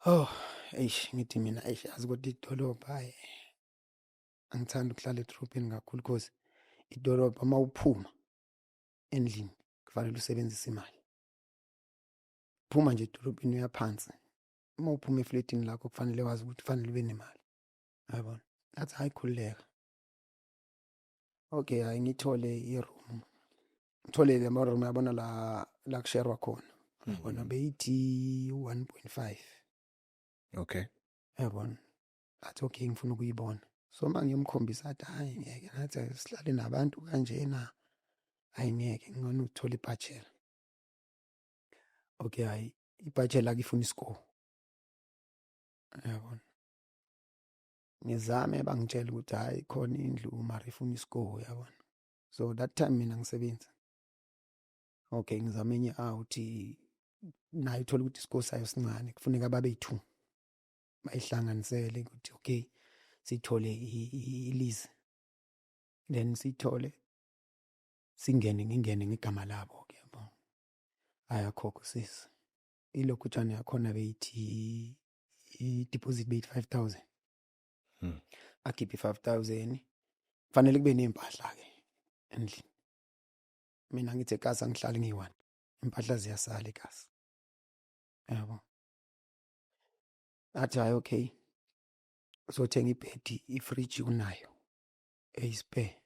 Oh, eish, ngithi mina, eish, yazi kodwa idolobha, hayi, angithandi ukuhlala edolobheni kakhulu, because idolobha uma uphuma endlini kufanele usebenzise imali. Phuma nje edolobheni uyaphansi, uma uphuma efletini lakho kufanele wazi ukuthi kufanele ube nemali, yabona. Athi, "Hayi, khululeka." Okay, hayi, ngithole i-room, ngithole le room, yabona, la la kusherwa khona, yabona, beyithi 1.5. Yabona, athi, "Okay, ngifuna ukuyibona." So uma ngiyomkhombisa athi, "Hayi, ngeke nathi sihlale nabantu kanjena, hayi, ngeke, ngcono uthole ibachelor." Okay, hayi, ibachelor akifuna iscore, yabona. Ngizame, bangitshela ukuthi hayi, khona indlu mara ifuna iscore, yabona. So that time mina ngisebenza. Okay, ngizame enye out, nayo uthola ukuthi iscore sayo sincane, kufuneka babe yi-two bayihlanganisele ukuthi okay, sithole i-lease, then sithole singene, ngingene ngegama labo ke, yabo. Ayakhokha sisi ilokhutshana yakhona, beyithi i-deposit beyithi 5000. Akhiphe i-5000, fanele kube ney'mpahla ke endlini. Mina ngithi ekasi angihlali ngiyi-one, impahla ziyasala ekasi, yabo. Athi, "Hayi, okay, uzothenga ibhedi, ifriji unayo eyi-spare,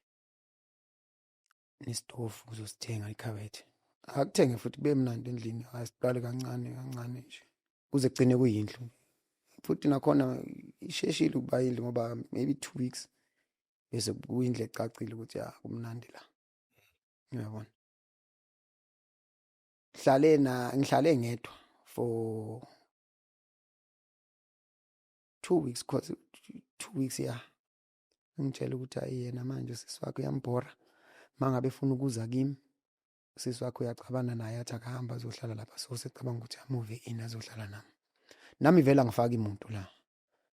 nesitofu uzosithenga, ikhabethe akuthenge futhi, kube mnandi endlini. Hayi, siqale kancane kancane nje kuze kugcine kuyindlu." Futhi nakhona isheshile ukuba indlu, ngoba maybe 2 weeks bese kuyindlu ecacile ukuthi ya, kumnandi la, uyabona. Hlale na ngihlale ngedwa for 2 weeks, cause 2 weeks ya, ngitshela ukuthi hayi, yena manje usisi wakhe uyambhora, mangabe efuna ukuza kimi usisi wakhe uyacabana naye, athi akahamba azohlala lapha. So secabanga ukuthi amove in, azohlala nami. Nami vele angifaki muntu la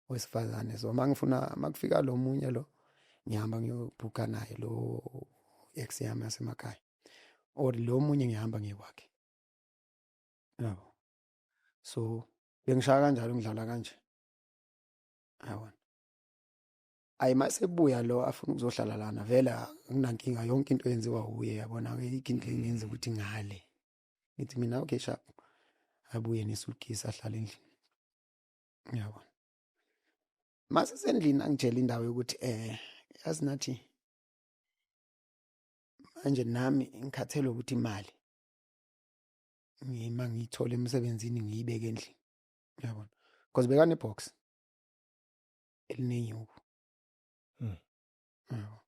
wesifazane, so mangifuna makufika lo munye lo, ngihamba ngiyobhuka naye lo ex yami yasemakhaya, or lo munye ngihamba ngiye kwakhe, yabo. So bengishaya kanjalo, ngidlala kanje, yabona. Ayi, masebuya lo afuna ukuzohlala lana, vele anginankinga, yonke into yenziwa uye, yabona, ayikho into engenza ukuthi ngale. Ngithi mina, "Okay, sharp." Abuye nesuitcase, ahlale endlini, yabona. Mase sendlini angitshela indawo yokuthi yazi nathi, manje nami ngikhathele ukuthi imali ngima ngiyithola emsebenzini ngiyibeke endlini, yabona, because bekane box elinenyuku. Yabo,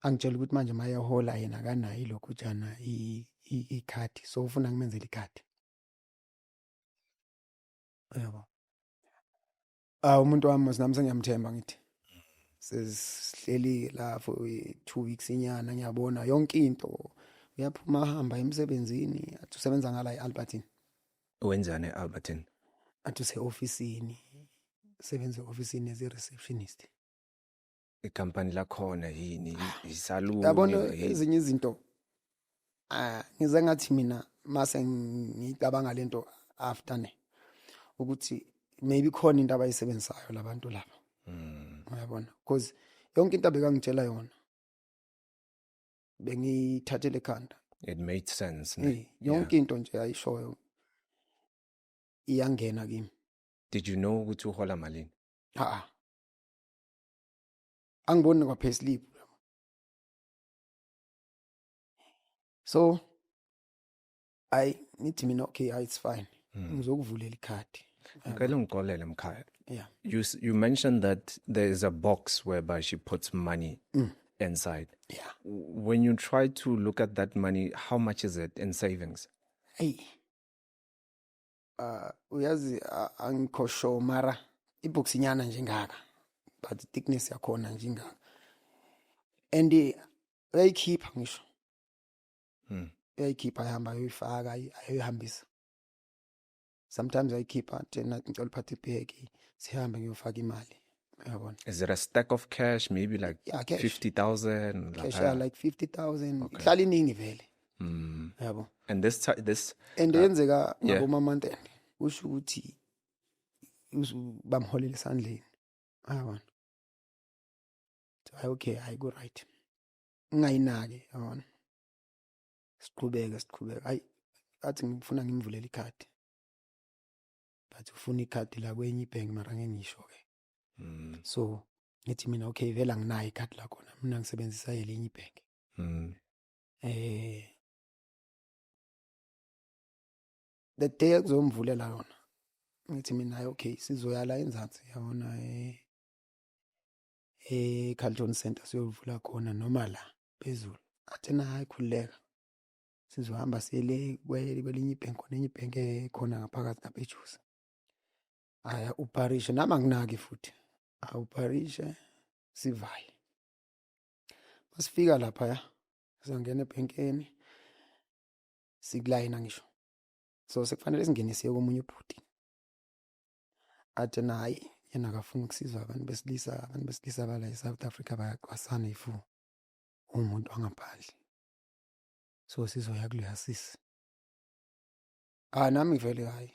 angitshela ukuthi manje mayehola yena akanayo ilokhujana, ikhadi, so ufuna ngimenzele ikhadi, yabo. Ah, umuntu wami nami sengiyamthemba, ngithi sesihleli la for 2 weeks inyana, ngiyabona yonke into, uyaphuma ahamba emsebenzini, athi usebenza ngala eAlbertine. Wenzani e-Albertine? Athi use-ofisini, sebenza e-ofisini as a receptionist. Ikhampani lakhona yini, isaluni? Yabona, ezinye izinto, ah, ngize ngathi mina mase ngicabanga lento after ne ukuthi maybe khona into abayisebenzisayo labantu laba, uyabona, because yonke into abekangitshela yona bengiyithathele ekhanda. It made sense, ne? Yonke into nje ayishoyo iyangena kimi. Did you know ukuthi uhola malini? Ha. Angiboni kwa payslip. So ayi, ngithi mina, okay, ayi, it's fine. Ngizokuvulela ikhadi. Ngicela ungixolele, mkhaya. Yeah. You mentioned that there is a box whereby she puts money inside. Yeah. When you try to look at that money, how much is it in savings? Hey. Uyazi, angikho sure, mara ibox inyana njengaka, but thickness yakhona njengaka, and uyayikhipha ngisho. Uyayikhipha, ayihamba ayoyifaka, ayoyihambisa. Sometimes ayikhipha thena, ngicela uphathe ibhegi, sihambe ngiyofaka imali, uyabona. Is it a stack of cash, maybe like Yeah, cash. 50,000? Cash. Lapha? Yeah, like 50,000. Ihlala iningi vele, yabo. And this And yenzeka ngaboma month end, kusho ukuthi bamholela esandleni, yabona. Hayi, okay, hayi, ku right, ngingayinaki, yabona. Siqhubeke, siqhubeke. Hayi, athi ngifuna ngimvulele ikhadi, but ufuna ikhadi la kwenye ibhenki, mara ngeke ngisho ke. So ngithi mina, okay, vele anginayo ikhadi lakhona, mina ngisebenzisa elinye ibhenki. The day ekuzomvulela yona, ngithi mina, hayi, okay, sizoya la enzansi, yabona, e Carlton Center, siyovula khona noma la phezulu. Athi na, hayi, khululeka, sizohamba siyele kwelinye ibhenki khona, enye ibhenki ekhona ngaphakathi lapha eJozi. Aya uparishe, nami anginaki futhi, awuparishe, sivale. Masifika lapha, ya, siyangena ebhenkeni, sikulayina ngisho, so sekufanele singene siye komunye ubhuti. Athi na, hayi, yena akafuni ukusizwa abantu besilisa, abantu besilisa bala e-South Africa bayacwasana if uwumuntu wangaphandle, so sizoya kuleya sisi. Ah, nami vele, hayi,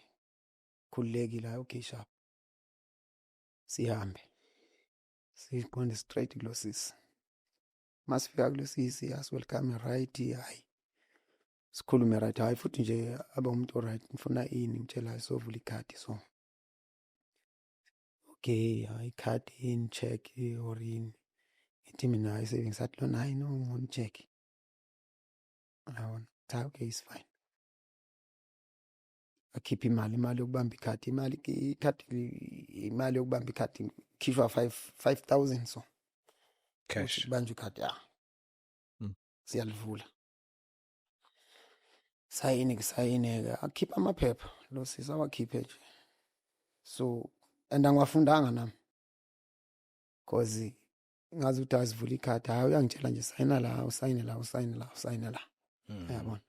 khululekile, hayi, okay, sharp, sihambe siqonde straight kulo sisi. Masifika kulo sisi, asi-welcome, right, hayi, sikhulume, right, hayi, futhi nje abe umuntu right. Ngifuna ini? Ngitshela, sovula ikhadi. So okay, hayi, ikhadi yini, check or yini? Ngithi mina, hayi, savings. Athi lona, hayi, no, ngifuna check, yabona. Cha, okay, is fine. Akhipha imali, imali yokubamba ikhadi, imali ikhadi, imali yokubamba ikhadi khishwa 5 5000, so Cash. Kubanjwa ikhadi, ya. Siyalivula, sayini kusayine ke, akhipha amaphepha lo sisi, awakhiphe nje. So and angiwafundanga nami, cause ngazi ukuthi azivula ikhadi, hayi, uyangitshela nje, sayina la, usayine la, usayine la, usayine la. Uyabona,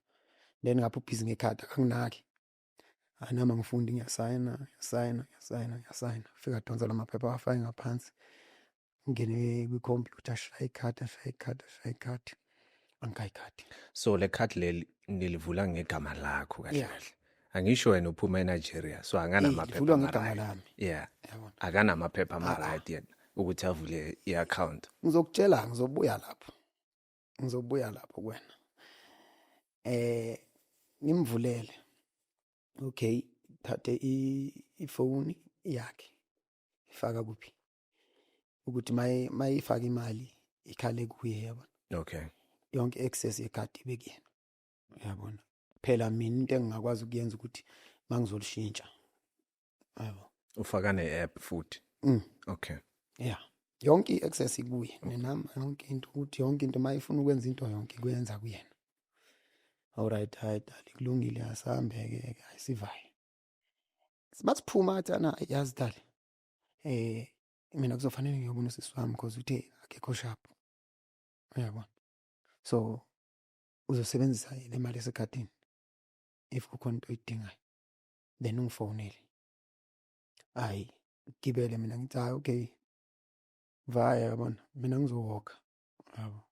then ngapha ubhizi ngekhadi, akanginaki. Hayi, nami angifundi, ngiyasayina, ngiyasayina, ngiyasayina, ngiyasayina. Fika donsa la maphepha, awafake ngaphansi, ngene kwikhompyutha, ashaye ikhadi, ashaye ikhadi, ashaye ikhadi, angikayi ikhadi. So le khadi leli nilivula ngegama lakho kahle? Yeah. Kahle, angisho wena uphuma eNigeria, so akanamaphepha Livulwa ngegama ama-right. lami. Yabona. Akanamaphepha ama-right yena ukuthi avule i-account. Ngizokutshela, ngizobuya lapho, ngizobuya lapho kuwena. Ngimvulele, okay, thathe ifoni yakhe, ifaka kuphi ukuthi mayifaka imali ikhale kuye, yabona. Yonke access yekhadi ibe kuyena, uyabona. Phela mina into engingakwazi ukuyenza ukuthi mangizolishintsha, yabo. Ufaka ne-app futhi? Mm. Okay. Yeah, yonke i-access ikuye, nenamba, yonke into, ukuthi yonke into mayifuna ukwenza into yonke kuyenza kuyena. Alright, hayi dali, kulungile, asambe ke, ayisivaye. Masiphuma athi ana, yazi dali, mina kuzofanele ngiyobona usisi wami, because uthe akekho sharp, uyabona, so uzosebenzisa le mali esekhadini. If kukhona into oyidingayo, then ungifonele. Hayi, gibele. Mina ngithi, hayi, okay, vaya, yabona, mina ngizowoka, yabo.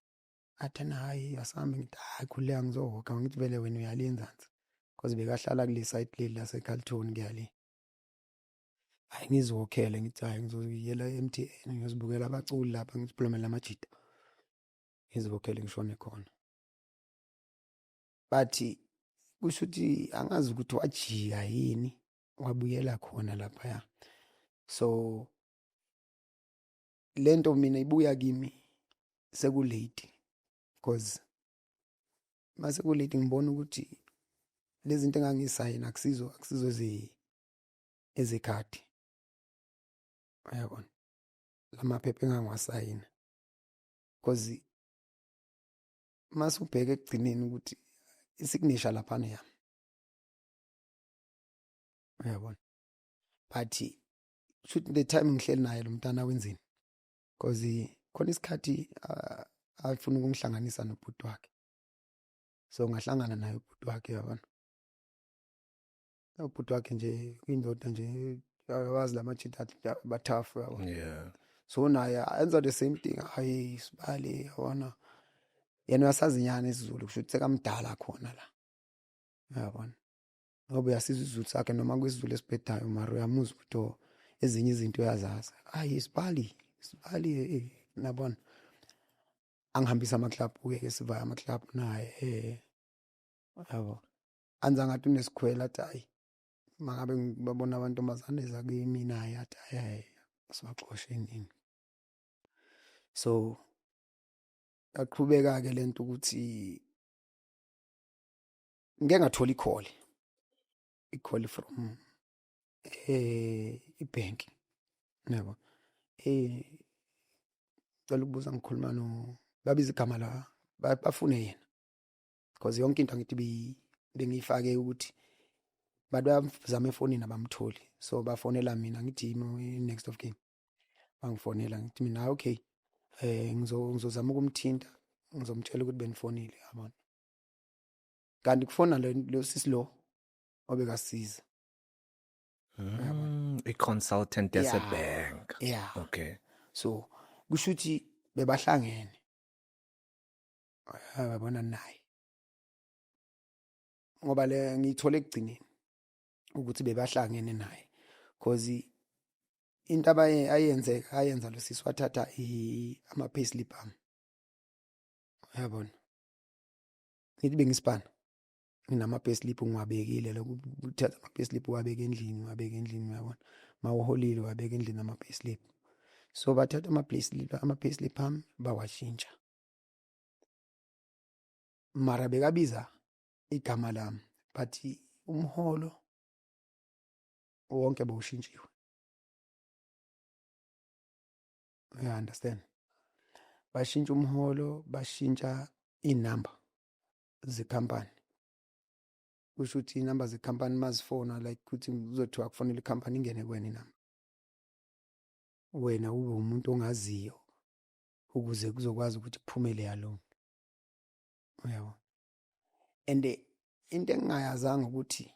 Athi na, hayi, asambe. Ngithi, hayi, khululeka, ngizowoka. Ngithi vele wena uyale enzansi, because bekahlala kule side leli lase-Carlton kuyale. Hayi, ngiziwokhele. Ngithi, hayi, ngizoyela e-MTN, ngiyozibukela abaculi lapha, ngiziphulumela amajita, ngiziwokhele, ngishone khona. Bathi kusho ukuthi angazi ukuthi wajika yini, wabuyela khona laphaya. So Lento mina ibuya kimi seku-late, because mase ku-late ngibona ukuthi lezi zinto engangisayina akusizo ezekhadi, uyabona, lamaphepha engangiwasayina, because mase ubheka ekugcineni ukuthi i-signature laphana yami, uyabona. But shoot, the time ngihleli naye lo mntana wenzeni, because khona isikhathi afuna ukungihlanganisa nobhuti wakhe, so ngahlangana naye ubhuti wakhe, yabona, ubhuti wakhe nje kuyindoda nje, wazi lamajita ba-tough, yabona. So naye enza the same thing, hayi sibali, yabona, yena uyasazi nyana isiZulu, kusho ukuthi sekamdala khona la, uyabona, ngoba uyasizwa isiZulu sakhe noma kwisiZulu esibhedayo, mara uyamuzwa ukuthi oh, ezinye izinto uyazazi. Hayi sibali, sibali, nabona, angihambisa ama-club ke, sivaya ama-club naye, yabo, anza ngathi unesikhwela, athi hayi mangabe ngibabona amantombazane eza kimi naye, athi hayi hayi sibaxoshe nini. So yaqhubeka ke lento ukuthi ngeke ngathola i-call from ibhenki, yabo, cela ukubuza, ngikhuluma no babiza igama la, bafune yena, because yonke into angithi bengiyifake ukuthi bantu bayazama efonini abamtholi, so bafonela mina, ngithi yimi next of kin. Bangifonela, ngithi mina okay, ngizozama ukumthinta, ngizomtshela ukuthi benifonile, yabona. Kanti kufona lo sisi lo obekasiza. I-consultant yase-bank. Yeah. Okay. So kusho ukuthi bebahlangene, yabona, naye, ngoba le ngiyithole ekugcineni ukuthi bebahlangene naye, cause into abaye ayenzeka ayenza lo sisi, wathatha ama payslip ami, uyabona, ngithi bengisipana nginama payslip ngiwabekile, lokhu uthatha ama payslip uwabeke endlini, uwabeke endlini, uyabona, mawuholile uwabeka endlini ama payslip. So bathatha ama payslip ami bawashintsha, mara bekabiza igama lami, but umholo wonke bowushintshiwe, you understand? Bashintsha umholo, bashintsha inamba zekhampani, kusho ukuthi inamba zekhampani mazifona, like ukuthi kuzothiwa kufonela ikhampani, ingene kuwena inamba, wena ube umuntu ongaziyo, ukuze kuzokwazi ukuthi kuphume leya loan, uyabo. And into engingayazanga ukuthi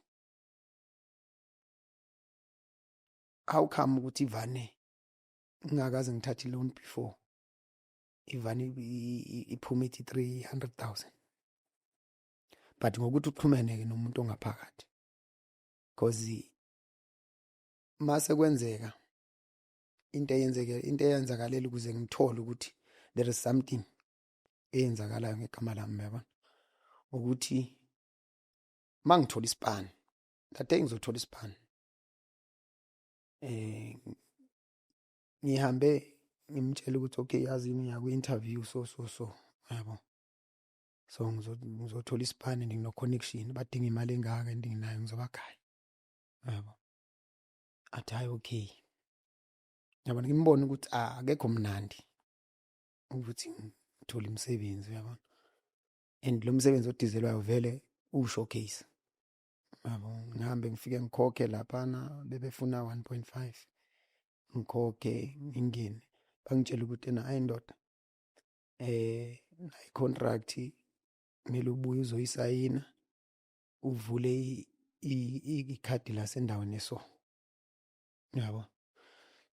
how come ukuthi ivane ngingakaze ngithathe i-loan before, ivane iphume ithi 300,000, but ngokuthi uxhumene ke nomuntu ongaphakathi, because mase kwenzeka into eyenzeke, into eyenzakalela ukuze ngithole ukuthi there is something eyenzakalayo ngegama lami, yabona, ukuthi mangithola isipani, that day ngizothola isipani, ngihambe ngimtshela ukuthi okay, yazi ngiya ku-interview, so so so, yabo, so ngizothola isipani, ngino connection, badinga imali engaka and nginayo, ngizobagaya, yabo. Athi hayi okay, yabona, ngimbona ukuthi akekho mnandi ukuthi ngithole imisebenzi, uyabona, and lo msebenzi odizelwayo vele uwu-showcase, yabo. Ngihambe ngifike ngikhokhe laphana, bebefuna 1.5, ngikhokhe, ngingene, bangitshela ukuthi ena hayi ndoda, nayi contract, kumele ubuye uzoyisayina, uvule ikhadi lasendaweni eso, yabo.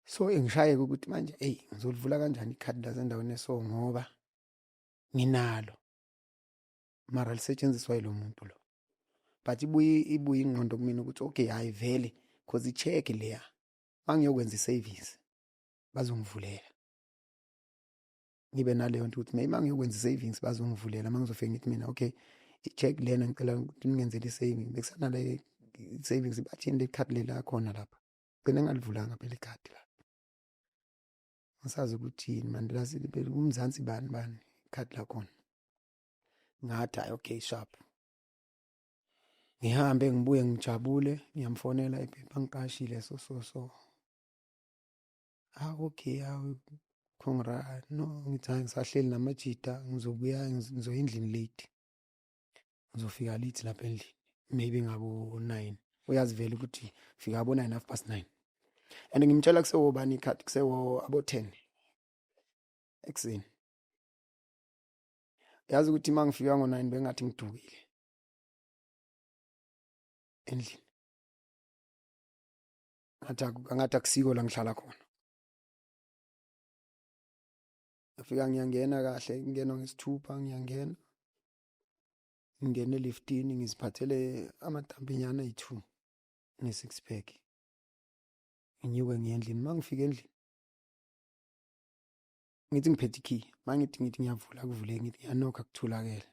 So engishayeke ukuthi manje hey, ngizolivula kanjani ikhadi lasendaweni eso, ngoba nginalo mara lisetshenziswa yilo muntu lo. But ibuye ingqondo kumina ukuthi okay, hayi vele, cause i-check leya, mangiyokwenza i-savings bazongivulela, ngibe naleyo nto ukuthi maybe mangiyokwenza i-savings bazongivulela. Mangizofika ngithi mina okay, i-check lena, ngicela ukuthi ningenzele i-saving, bekusanale savings, bathini le khadi lela khona lapha, gcine ngalivulanga phela ikhadi la. Ngisazi ukuthi yini Mandela City phela umzansi bani bani ikhadi lakhona. Ngathi hayi, okay, sharp. Ngihambe ngibuye ngijabule, ngiyamfonela iphepha ngiqashile, so so so. Ah, okay, hawu, congra. No, ngithi hayi, ngisahleli namajita, ngizobuya, ngizoya endlini late, ngizofika late lapha endlini, maybe ngabo 9. Uyazi vele ukuthi fika abo 9, 9:30, and ngimtshela kusewobani ikhadi, kusewo abo 10 ekuseni. Yazi ukuthi uma ngifika ngo-9 bengathi ngidukile endlini, ngathi angathi akusiko la ngihlala khona. Ngafika ngiyangena kahle, ngingenwa ngesithupha, ngiyangena, ngingena eliftini, ngiziphathele amadampinyana ayi-2 ne-six pack, nginyuke ngiye endlini. Uma ngifika endlini, ngithi ngiphethe ikey, uma ngithi ngiyavula, kuvuleke. Ngithi ngiyanokha, kuthulakele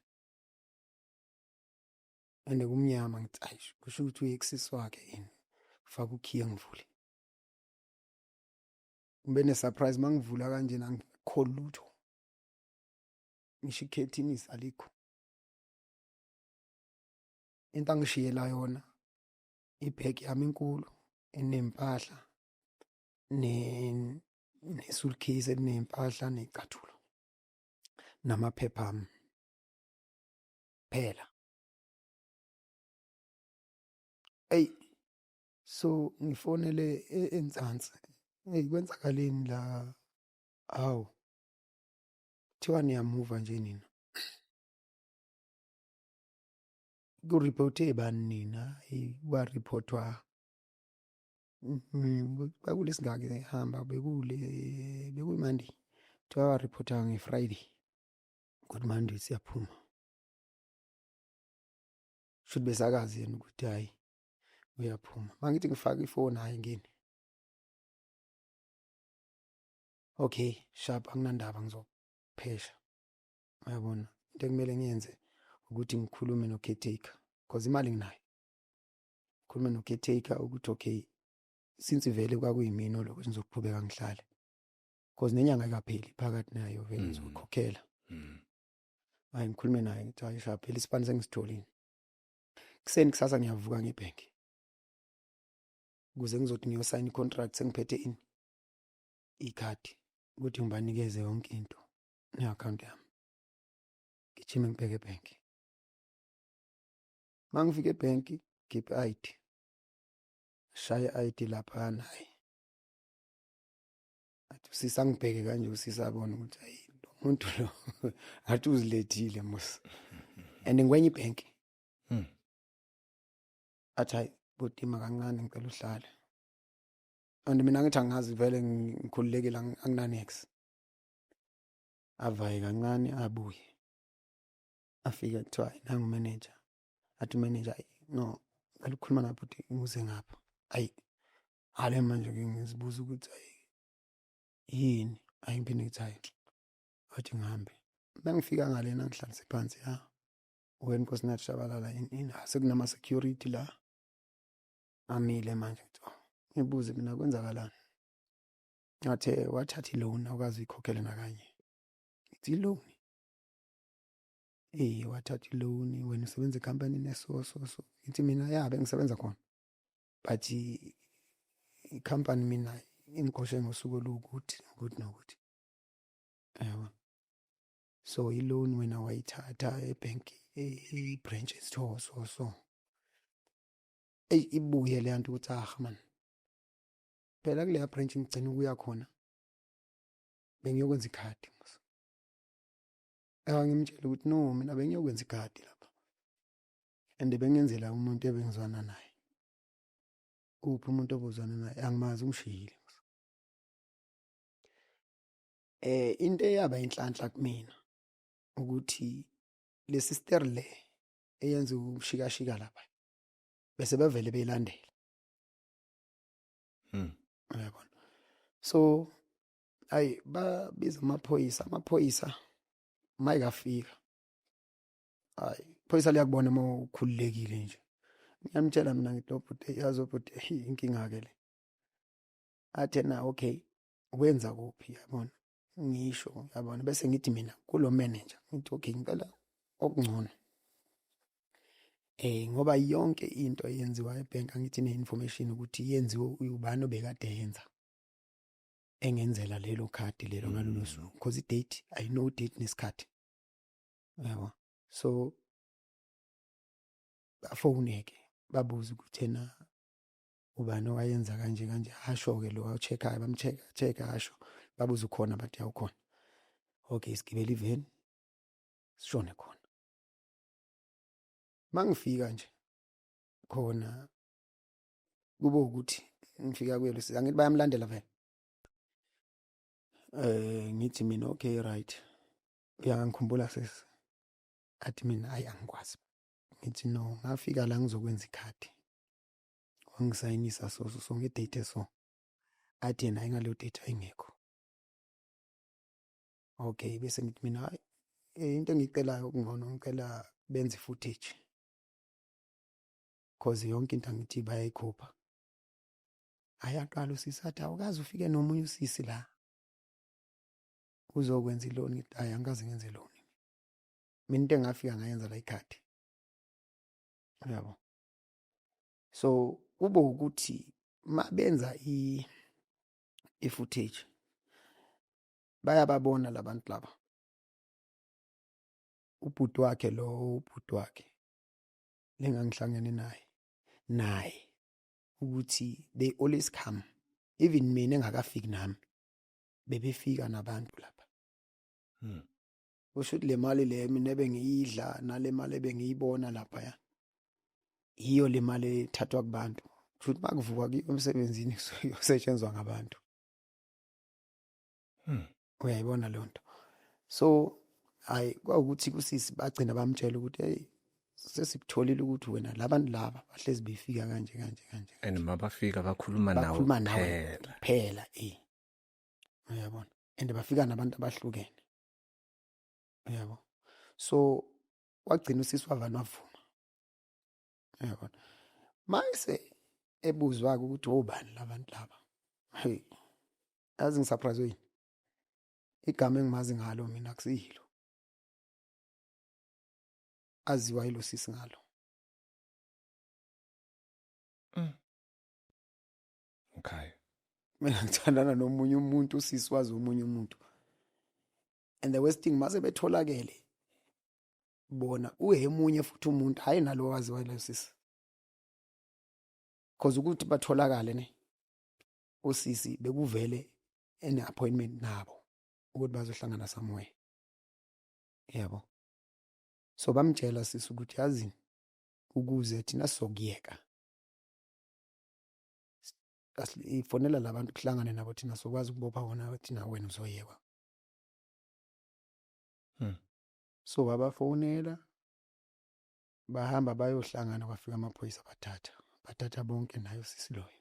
and kumnyama. Ngithi ayi, kusho ukuthi uye kusisi wakhe yini, faka ukhiye, ngivule, ngibe ne-surprise uma ngivula kanjena, angikho lutho, ngisho ikhethini alikho. Into angishiyela yona ibhegi yami enkulu enempahla ne-suitcase eliney'mpahla ney'cathulo namaphepha ami phela. Eyi, so ngifonele eNzansi, eyi, kwenzakaleni la? Hawu, kuthiwa niyamuva nje nina, ku-report-e bani nina? Eyi, kwa-report-wa kwakulesingaki ehamba, bekule bekuyi-Monday, kuthiwa wa-report-a nge-Friday ukuthi Monday siyaphuma. Shuthi besakazi yena ukuthi hhayi, uyaphuma. Mangithi ngifaka ifoni, hhayi, ngeni. Okay, sharp, anginandaba, ngizophesha. Uyabona, into ekumele ngiyenze ukuthi ngikhulume no-caretaker cause imali nginayo. Ngikhulume no-caretaker ukuthi okay, since vele kwakuyimina olokuthi ngizoqhubeka ngihlale cause nenyanga ayikapheli phakathi nayo vele, ngizokhokhela. Hayi, ngikhulume naye, ngithi hayi, sharp, phela isipani sengisitholile. Kuseni kusasa ngiyavuka ngebhenki ukuze ngizothi ngiyosayina i-contract, sengiphethe ini, ikhadi ukuthi ngibanikeze yonke into ne-account yami. Gijime ngibheke ebhenki. Uma ngifika ebhenki, khiphe i-ID, shaye i-ID laphana. Hayi, athi usisi angibheke kanje, usisi abone ukuthi hayi, lo muntu lo athi uzilethile mos and ngikwenye ibhenki. Athi hayi butima kancane, ngicela uhlale. And mina ngithi angazi vele, ngikhululekile, anginanex. Avaye kancane, abuye afike, kuthiwa hayi, nangu manager. Athi manager, "Ayi, no, ngicela ukukhuluma napho ukuthi ngize ngapha." Ayi, hale manje ke ngizibuza ukuthi ayi, yini? Ayi, ngiphinde ngithi hayi, athi ngihambe. Mangifika ngalena, ngihlalise phansi, ya, wena Nkosinathi Shabalala, ini ini, sekunama security la amile manje. Ngithi oh, ngibuze mina kwenzakalani? Ngathi wathatha i-loan, awukazi uyikhokhele nakanye. Ngithi i-loan? Eh, wathatha i-loan, wena usebenza ekhampanini eso so so. Ngithi mina ya, bengisebenza khona, but ikhampani mina ingixoshe ngosuku oluwukuthi nokuthi nokuthi, yabo. So i-loan wena wayithatha ebhenki, i-branch esitho so so. Eyi, ibuye le nto ukuthi ah man, phela kuleya branch ngigcina ukuya khona bengiyokwenza ikhadi mos. Ngimtshela ukuthi no, mina bengiyokwenza ikhadi lapha and bengenzela umuntu ebengizwana naye. Uphi umuntu obuzwana naye? Angimazi, ungishiyile. Into eyaba inhlanhla kumina ukuthi le sister le eyenza ukushikashika lapha bese bevele beyilandela. Uyabona, so ayi, babiza amaphoyisa. Amaphoyisa mayikafika, hayi, iphoyisa liyakubona uma ukhululekile nje. Ngiyamtshela mina, ngithi lo bhuti, yazi bhuti, inkinga ke le. Athe na okay. Wenza kuphi, yabona, ngisho, yabona, bese ngithi mina kulo manager, ngithi okay, ngicela okungcono, ngoba yonke into eyenziwa ebhenki, angithi ne-information ukuthi yenziwe ubani obekade yenza, engenzela lelo khadi lelo ngalolo suku, because i-date, I know date nesikhathi, yabo. So bafone-ke, babuze ukuthi ena ubani owayenza kanje kanje. Asho-ke lo awu-check-ayo, bam-check-a check-a, asho, babuze ukhona, bathi awukhona. Okay, sigibele iveni, sishone khona. Mangifika nje khona, kube ukuthi ngifika kuye lo, angithi bayamlandela vele. Ngithi mina, "Okay, right, uyangikhumbula sisi?" Athi mina, "Hayi, angikwazi." Ngithi, "No, ngafika la ngizokwenza ikhadi, wangisayinisa so so so nge-date." So athi yena, "Hayi, ngaleyo date ayingekho." Okay, bese ngithi mina, "Hayi, into engiyicelayo okungcono, ngicela benze footage, cause yonke into angithi bayayikhupha." Ayaqala usisi athi, "Awukaze ufike nomunye usisi la uzokwenza i-loan?" Ngithi, "Hayi, angikaze ngenze loan mina, into engafika ngayenza la ikhadi," yabo. So kube ukuthi mabenza i-footage, bayababona labantu laba, ubhuti wakhe lo, ubhuti wakhe lengangihlangene naye, ukuthi they always come, even mina engakafiki nami bebefika nabantu lapha. Kusho ukuthi le mali le mina ebengiyidla nale mali ebengiyibona lapha ya, yiyo le mali ethathwa kubantu. Kusho ukuthi makuvuka kuyiwa emsebenzini, kuyosetshenzwa ngabantu. Uyayibona leyo nto? So hayi, kwawukuthi kusisi bagcina bamtshela ukuthi, "Hey, sesikutholile ukuthi wena labantu laba bahlezi befika kanje kanje kanje." And mabafika bakhuluma nawe? Bakhuluma nawe. Kuphela. Kuphela, uyabona, and bafika nabantu abahlukene, uyabo. So wagcina usisi wavana wavuma, uyabona. Mase ebuzwa ukuthi obani labantu laba, hey, yazi ngi-surprise yini, igama engimazi ngalo mina akusiyilo aziwa yilo sisi ngalo. Mina ngithandana nomunye umuntu, usisi wazi omunye umuntu. And the worst thing, mase betholakele bona, uhemunye futhi umuntu, hayi nalo waziwa yilo sisi, because ukuthi batholakale ne usisi bekuvele ene appointment nabo ukuthi bazohlangana somewhere, yabo. So bamtshela sisi ukuthi, "Yazi, ukuze thina sizokuyeka, ifonela labantu kuhlangane nabo, thina sokwazi ukubopha wona, thina wena uzoyekwa." So babafonela, bahamba bayohlangana, kwafika amaphoyisa, bathatha, bathatha bonke nayo sisi loyo.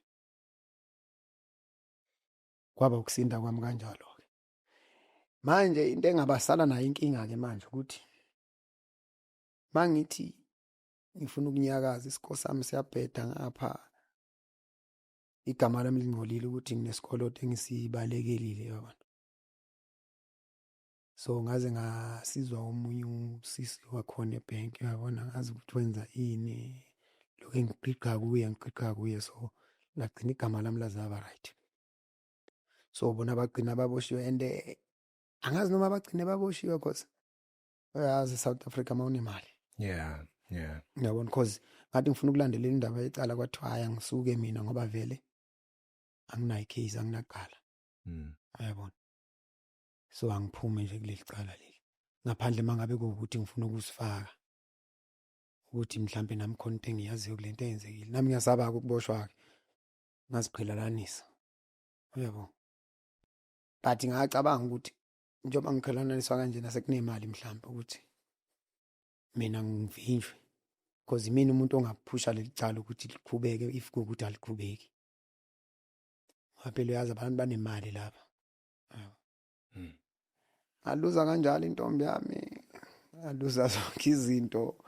Kwaba ukusinda kwami kanjalo ke. Manje into engabasala nayo inkinga ke manje ukuthi mangithi ngifuna ukunyakaza, isiko sami siyabheda ngapha, igama lami lingcolile ukuthi nginesikoloto engisibalekelile, yabona. So ngaze ngasizwa omunye usisi wakhona ebhenki, uyabona, ngazi ukuthi wenza ini, lokho engiqiqa kuye, ngiqiqa kuye, so lagcina igama lami lazaba right. So bona bagcina baboshiwe, and angazi noma bagcine baboshiwe, cause uyazi South Africa mawunemali. Uyabona, cause ngathi ngifuna ukulandelela indaba yecala, kwathiwa hayi, angisuke mina ngoba vele anginayo case, anginaqala. Uyabona, so angiphume nje kuleli cala leli, ngaphandle mangabe kuwukuthi ngifuna ukusifaka ukuthi mhlambe nami khona into engiyaziyo kule nto eyenzekile. Nami ngiyasaba ukuboshwa ke, ngaziqhelalanisa, uyabo. But ngacabanga ukuthi njengoba ngiqhelananiswa kanje nasekunemali, mhlambe ukuthi mina ngivinjwe, because imina umuntu ongaphusha leli cala ukuthi liqhubeke, if kuwukuthi aliqhubeki. Ngoba phela uyazi abantu banemali lapha. Yabo. Ngaluza kanjalo intombi yami, ngaluza zonke izinto.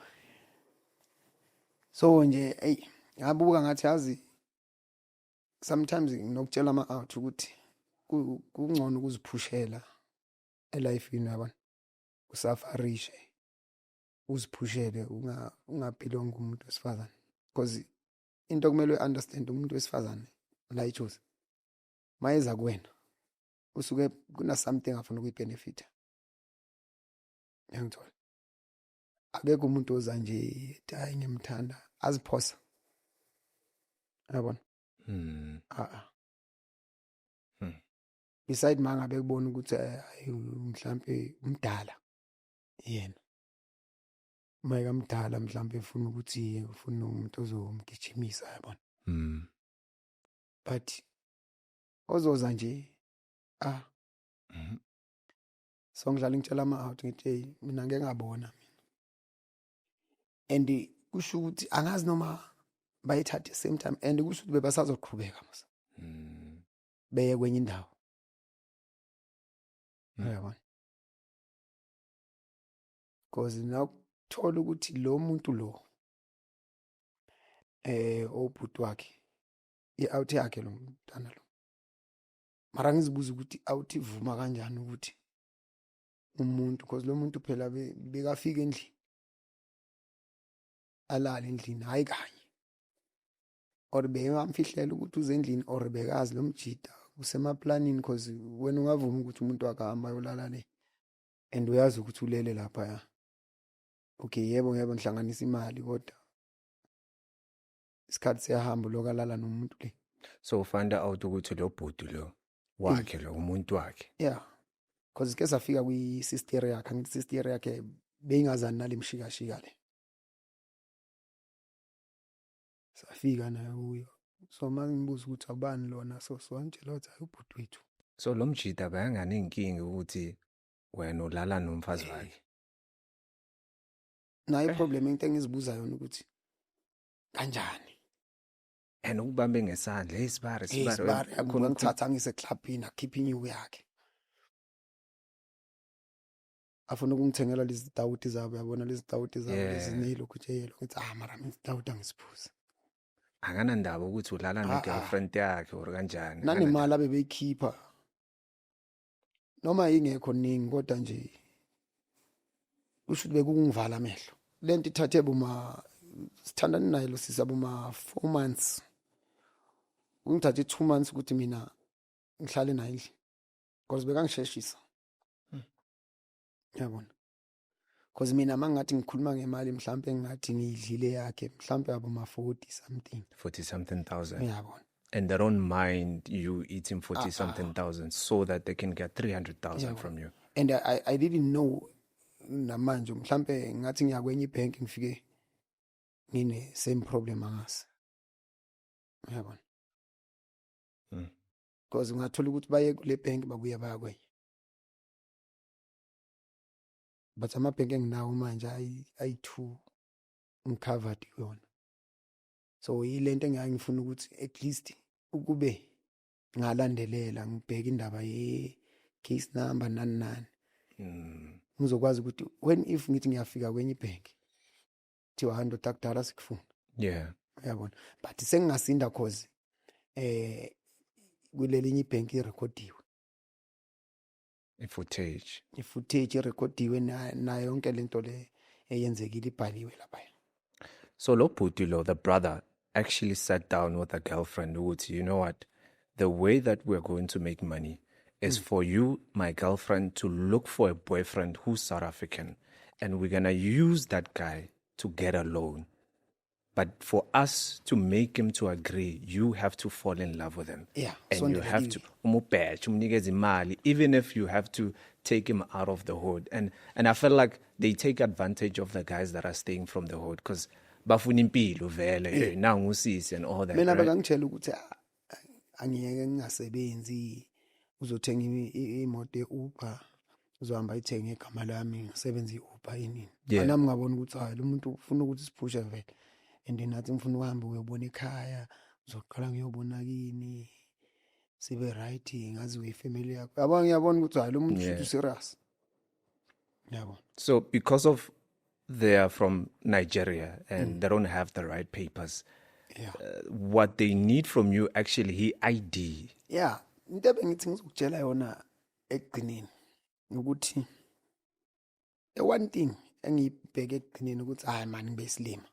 So nje, ey, ngabuka ngathi, yazi, sometimes nginokutshela ama-out ukuthi Kungcono ukuziphushela e-life-ini, yabona, usufferishe, uziphushele, ungabelongi kumuntu wesifazane, because into okumele uyi-understand, umuntu wesifazane la ijozi mayeza kuwena usuke kuna something afuna ukuyibenefita, yangithola? Akekho umuntu oza nje ethi, "Hayi, ngiyamthanda," aziphosa, yabona. A a. Beside mangabe kubona ukuthi hayi, mhlambe umdala yena, uma ekamdala mhlambe efuna ukuthi ufuna umuntu ozomgijimisa, yabona. But ozoza nje, ah. So ngihlala ngitshela ama-out, ngithi, "Hey, mina ngeke ngabona mina," and kusho ukuthi angazi noma bayithathe same time, and kusho ukuthi bebasazoqhubeka mos beye kwenye indawo, uyabona, because nakuthola ukuthi lo muntu lo obhuti wakhe, i-out yakhe lo mntana lo, mara ngizibuza ukuthi out ivuma kanjani ukuthi umuntu, because lo muntu phela bekafika endlini, alale endlini, hayi kanye, or bekamfihlela ukuthi uze endlini, or bekazi lo mjida usemaplanini, because wena ungavuma ukuthi umuntu akahamba ayolala le and uyazi ukuthi ulele lapha? Ya, okay, yebo, ngeke ngihlanganisa imali, kodwa isikhathi siyahamba, lokho alala nomuntu le. So find out ukuthi lo bhuti lo wakhe, lo umuntu wakhe. Yeah, because ke safika kwi-sister yakhe, angithi sister yakhe beyingazani nale mshikashika le, safika naye kuyo. So uma ngibuza ukuthi abani lona, so wangitshela ukuthi, "Hayi, ubhuti wethu." So lo mjida bayanganenkinga ukuthi wena ulala nomfazi wakhe? Nayo iproblem, into engizibuza yona ukuthi kanjani. And ukubambe ngesandla, hey sibari. Hey, sibari. Sibari ngithatha ngise clubini, akhipha inyuku yakhe, afuna ukungithengela lezi tawuti zabo, yabona, lezi tawuti zabo lezi neyilokhu nje yelo, ngithi, "Ah, mara mina tawuti angisiphuzi." Akanandaba ukuthi ulala Ah, ah. ne-girlfriend yakhe or kanjani? Nanemali abebeyikhipha noma ingekho ningi, kodwa nje kusho ukuthi bekungivala amehlo. Lento ithathe boma, sithandana naye lo sisa boma 4 months, kungithathe 2 months ukuthi mina ngihlale naye endlini, because bekangisheshisa, yabona, because mina mangathi ngikhuluma ngemali, mhlambe ngingathi ngiyidlile yakhe mhlambe abo ma 40 something. 40 something thousand. Uyabona. And they don't mind you eating 40 something thousand so that they can get 300,000 from you. And I didn't know, namanje mhlambe ngathi ngiya kwenye ibhenki, ngifike ngine same problem, angazi, uyabona, because ungathola ukuthi baye kule bank, babuye baya kwenye, but amabhenki enginawo manje ayi-two, ngicovered kuyona. So yilento engake ngifuna ukuthi at least ukube ngalandelela, ngibheke indaba ye-case number, nani nani, ngizokwazi ukuthi when if ngithi ngiyafika kwenye ibhenki, kuthiwa, "Hayi ndoda, kudala sikufuna." Uyabona, but sengingasinda cause kulelinye ibhenki irekhodiwe. I-footage. I-footage irekhodiwe, nayo yonke lento le eyenzekile ibhaliwe lapha. So lo bhuti lo, the brother, actually sat down with a girlfriend ukuthi, "You know what, the way that we're going to make money is for you, my girlfriend, to look for a boyfriend who's South African, and we're gonna use that guy to get a loan. But for us to make him to agree, you have to fall in love with him. And you have to Sondela. Umubhethe, umnikeze imali, even if you have to take him out of the hood." And I feel like they take advantage of the guys that are staying from the hood because bafuna impilo vele, hey, nangu usisi and all that. Mina right? bekangitshela ukuthi, "Ah, angiyeke ngingasebenzi, uzothenga imoto ye-Uber, uzohamba ayithenge igama lami, ngisebenza i-Uber inini." Nami ngabona ukuthi hayi, lo muntu ufuna ukuthi siphushe vele, and nathi ngifuna ukuhamba uyobona ekhaya, uzoqala ngiyobona kini, sibe right, ngaziwe ifamily yakho, yabo. Ngiyabona ukuthi hayi, lo muntu futhi serious, yabo. So because of they are from Nigeria and they don't have the right papers, what they need from you actually he ID. Yeah. Into ebengithi ngizokutshela yona ekugcineni ukuthi the one thing engiyibheke ekugcineni ukuthi hayi man, ngibe isilima.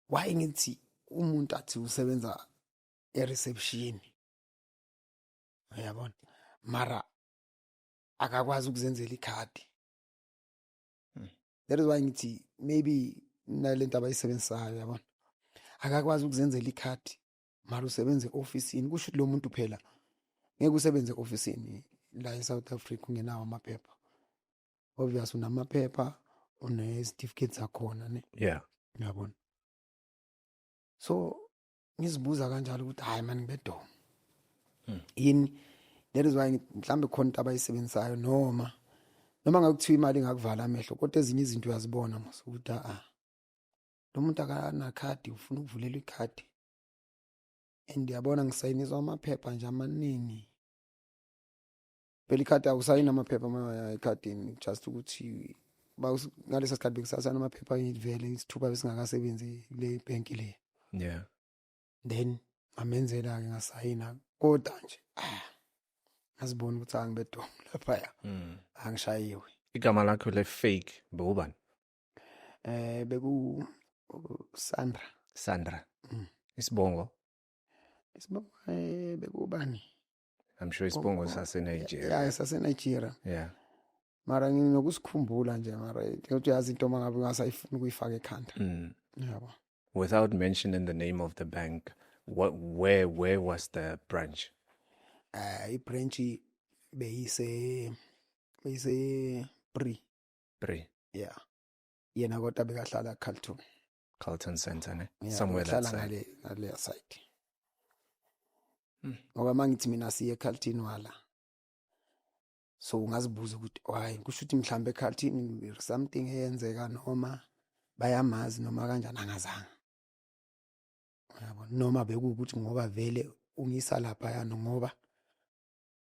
Why ngithi umuntu athi usebenza e-reception, uyabona, mara akakwazi ukuzenzela ikhadi? That is why ngithi maybe nalento abayisebenzisayo, yabona, akakwazi ukuzenzela ikhadi mara usebenza e-ofisini. Kusho ukuthi lo muntu phela ngeke usebenze e-ofisini la e-South Africa ungenawo amaphepha. Obvious unamaphepha, une-certificate zakhona, ne? Yeah. Uyabona, so ngizibuza kanjalo ukuthi hayi man, ngibe-dumb yini. That is why ngithi mhlambe khona into abayisebenzisayo, noma ngakuthiwa imali ingakuvala amehlo, kodwa ezinye izinto uyazibona mos ukuthi a lo muntu akanakhadi, ufuna ukuvulelwa ikhadi. And yabona, ngisayiniswa amaphepha nje amaningi phela. Ikhadi awusayini amaphepha ekhadini, just ukuthi ngaleso sikhathi bekusasayina amaphepha vele isithupha besingakasebenzi le bhenki le. Then ngamenzela-ke, ngasayina, kodwa nje ah, ngazibona ukuthi angibe-dumb laphaya. Angishayiwe. Igama lakho le fake bewubani? Beku Sandra. Sandra. Mm. Isibongo? Isibongo bekubani? I'm sure isibongo sase Nigeria. Ya, sase Nigeria. Mara nginokusikhumbula nje, mara ukuthi uyazi into mangabe ungasayifuni ukuyifaka ekhanda. Yabo. Without mentioning the name of the bank, what where was the branch? I-branch beyise Bree. Bree. Yeah. Yena kodwa bekahlala Carlton. Carlton Center, ne? Yeah, Somewhere that bekahlala side. ngale side. Ngoba mangithi mina siye eCarlton wala. So ungazibuza ukuthi why, kusho ukuthi mhlambe eCarlton something eyenzeka noma bayamazi noma kanjani, angazange. Uyabona, noma bekuwukuthi ngoba vele ungisa lapha ngoba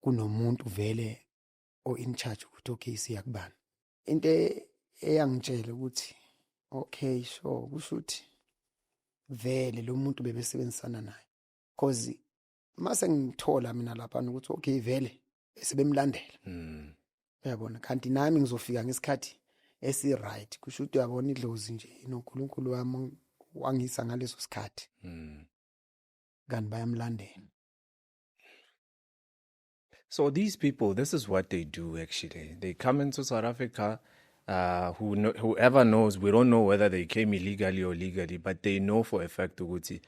kunomuntu vele o in charge ukuthi okay, siya kubani. Into eyangitshela ukuthi okay, sure, kusho ukuthi vele lo muntu bebesebenzisana naye, cause mase ngithola mina lapha ukuthi okay, vele sebemlandela. Uyabona, kanti nami ngizofika ngesikhathi esi right. Kusho ukuthi uyabona, idlozi nje noNkulunkulu wami wangisa ngaleso sikhathi. Kanti bayamlandela. So these people, this is what they do actually. They come into South Africa. Whoever knows, we don't know whether they came illegally or legally, but they know for a fact ukuthi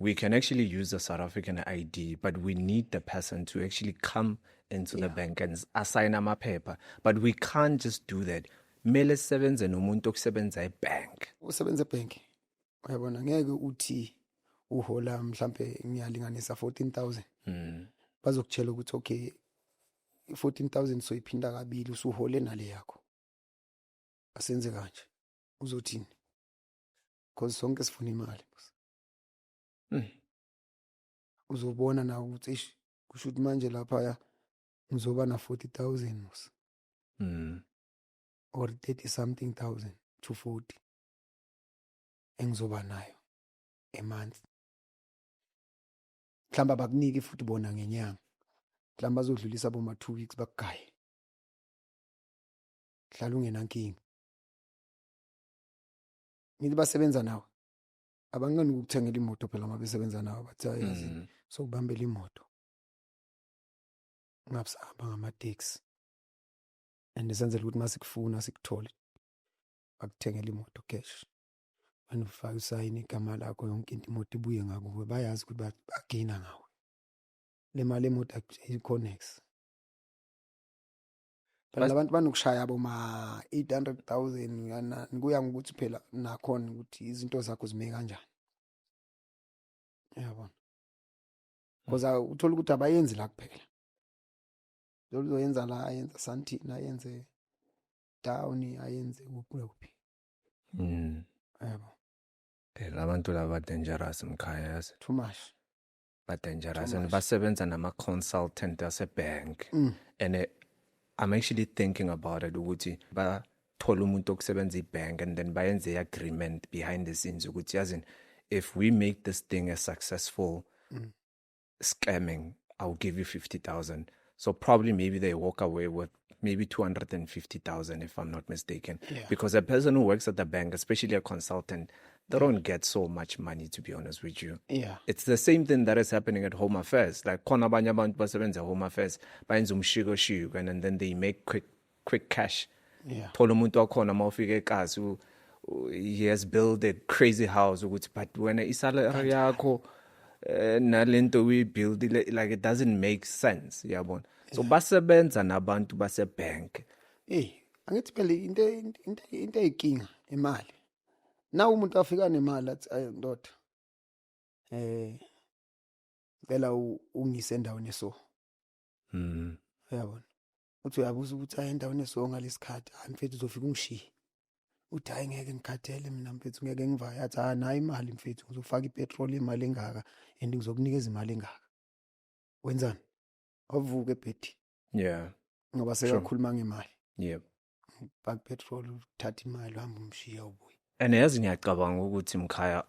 we can actually use the South African ID, but we need the person to actually come into the bank and assign amaphepha. But we can't just do that. Mele sebenze nomuntu okusebenza ebank. Usebenza ebhenki, uyabona, ngeke uthi uhola mhlambe, ngiyalinganisa, 14,000. Bazokutshela ukuthi okay, 14,000 soyiphinda kabili, usuhole nale yakho, asenze kanje. Uzothini? Because sonke sifuna imali. Uzobona nawe ukuthi eish, kusho ukuthi manje lapha ngizoba na 40,000 mos or 30 something thousand to 40 engizoba nayo a month. Mhlawumbe abakuniki futhi bona ngenyanga, mhlawumbe bazodlulisa boma 2 weeks bakugaye, hlala ungenankinga. Ngithi basebenza nawe, abangani ukukuthengela imoto phela uma besebenza nawe, bathi hayi, yazi, sokubambela imoto, ungabusahamba ngamateksi and senzela ukuthi masikufuna sikuthole. Bakuthengela imoto cash, wena ufake usayine igama lakho, yonke into, imoto ibuye ngakuwe. Bayazi ukuthi bagina ngawe le mali emoto, ayikho nex phela. Labantu banokushaya boma 800,000 kanani, kuya ngokuthi phela nakhona ukuthi izinto zakho zime kanjani, uyabona, because uthola ukuthi abayenzi la kuphela. Lo uzoyenza la, ayenze Sandton, ayenze down, ayenze kuphi kuphi. Yabo. Phela abantu laba dangerous, mkhaya, yazi. Too much. Ba dangerous Too and much. Basebenza nama consultant ase bank. And I'm actually thinking about it ukuthi bathola umuntu okusebenza ibank and then bayenze i-agreement behind the scenes ukuthi yazini, if we make this thing a successful scamming, I'll give you 50,000. So probably maybe they walk away with maybe 250,000, if I'm not mistaken. Because a person who works at the bank, especially a consultant, they don't get so much money, to be honest with you. It's the same thing that is happening at Home Affairs. Like khona abanye abantu basebenza Home Affairs, bayenza umshikoshiko and then they make quick cash. Thola umuntu wakhona mawufika ekasi he has built a crazy house ukuthi, but wena isalary yakho nalento uyibuild, like, it doesn't make sense, yabona. So basebenza nabantu base bank. Eh, angithi phela into eyinkinga imali. Na umuntu afika nemali athi, "Ayi ndoda. Ngicela ungise endaweni eso." Uyabona? Uthi uyabuza ukuthi ayi endaweni eso ngalesikhathi, hayi mfethu, uzofika ungishiye. Uthi, "Hayi, ngeke, ngikhathele mina mfethu, ngeke ngivaye." Athi, "Hayi, nayi imali mfethu, ngizofaka ipetrol imali engaka and ngizokunikeza imali engaka." Wenzani? Wavuka ebhedini. Ngoba sekakhuluma ngemali. Faka petrol, uthatha imali, uhamba, umshiya, ubuye. And yazi ngiyacabanga ukuthi mkhaya,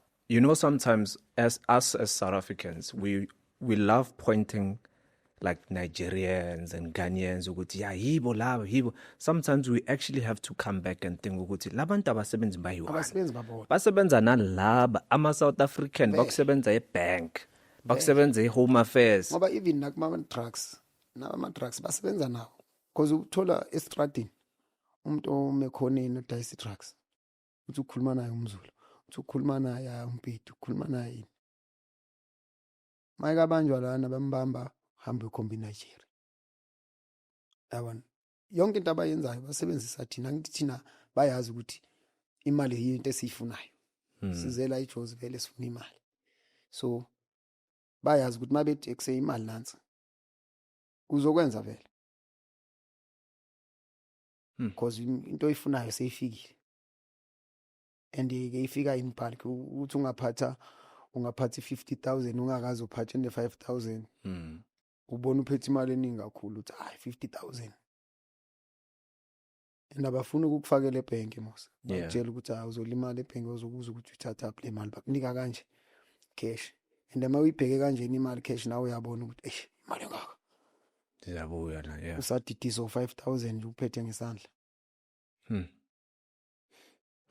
sometimes as us as South Africans, we love pointing like Nigerians and Ghanaians ukuthi ya yibo labo, yibo. Sometimes we actually have to come back and think ukuthi labantu abasebenzi bayi-one. Abasebenzi babodwa. Basebenza nalaba ama South African, bakusebenza ebank, bakusebenza e-Home Affairs. Ngoba even nakuma drugs, nama drugs basebenza nawo. Because uthola estradini umuntu omekhoneni odayisa drugs. Uthi ukhuluma naye umZulu, uthi ukhuluma naye umpedi, ukhuluma naye yini. Mayekabanjwa lana bambamba, hamba ukhomba iNigeria. Yabona? Yonke into abayenzayo basebenzisa thina. Angithi thina bayazi ukuthi imali yiyo into esiyifunayo. Sizela iJozi vele sifuna imali. So bayazi ukuthi mabethi ekuse imali nansi, uzokwenza vele. Because into oyifunayo seyifikile. And ke ifika in bulk, ukuthi ungaphatha i-50,000 ungakaze uphathe ne-5000. Ubona uphethe imali eningi kakhulu, uthi hayi, 50,000, and abafuni ukukufakela ebhenki mos. Bakutshela ukuthi hayi, uzolimala ebhenki, uzokubuza ukuthi uyithatha le mali, bakunika kanje cash, and uma uyibheke kanjena imali cash, nawe uyabona ukuthi eish, imali engaka. Siyabuya la, yeah. Usadidisa u-5000 nje uphethe ngesandla.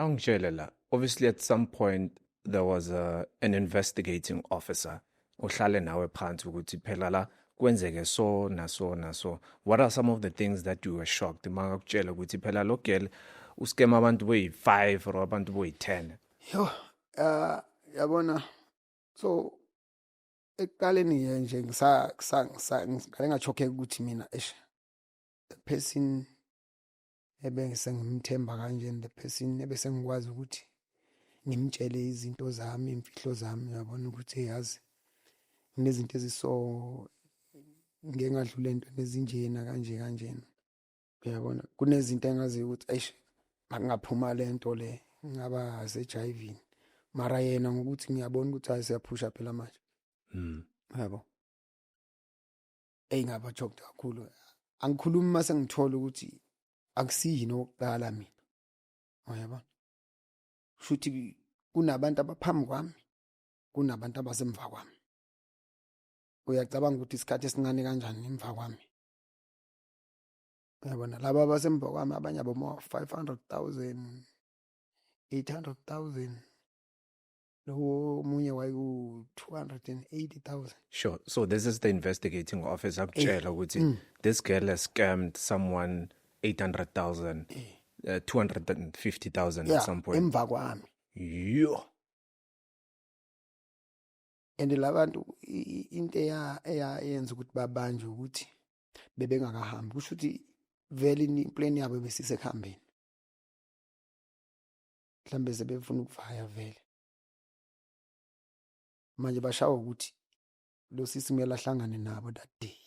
Angitshele la, obviously at some point there was an investigating officer ohlale nawe phansi ukuthi phela la kwenzeke so naso naso. What are some of the things that you were shocked makakutshela ukuthi phela lo girl uscam abantu boyi-5 or abantu boyi-10? Yo, yabona, so ekuqaleni ke nje ngisa ngale ngachokheka ukuthi mina, eish, the person ebengise ngimthemba kanjeni, the person ebese ngikwazi ukuthi ngimtshele izinto zami, imfihlo zami, uyabona ukuthi yazi kunezinto eziso, ngike ngadlula entweni ezinjena kanje kanjena, uyabona, kunezinto engaziyo ukuthi eish, makungaphuma lento le ngaba sejayivini, mara yena ngokuthi ngiyabona ukuthi hayi, siyaphusha phela manje. Yabo, ey, ngaba shocked kakhulu. Angikhulumi mase ngithola ukuthi akusiyini okokuqala mina, uyabona, shuthi kunabantu abaphambi kwami, kunabantu abasemva kwami. Uyacabanga ukuthi isikhathi esincane kanjani emva kwami, uyabona, laba abasemva kwami abanye aboma 500,000, 800,000, lo omunye wayiku 280,000. Sure. So this is the investigating officer akutshela ukuthi this girl has scammed someone 800,000, 250,000 at some point. Emva kwami. Yo. And labantu into eyayenza ukuthi babanjwe ukuthi bebengakahambi, kusho ukuthi vele plan yabo besisekuhambeni, mhlambe sebefuna ukuvaya vele manje, bashawa ukuthi lo sisi kumele ahlangane nabo that day.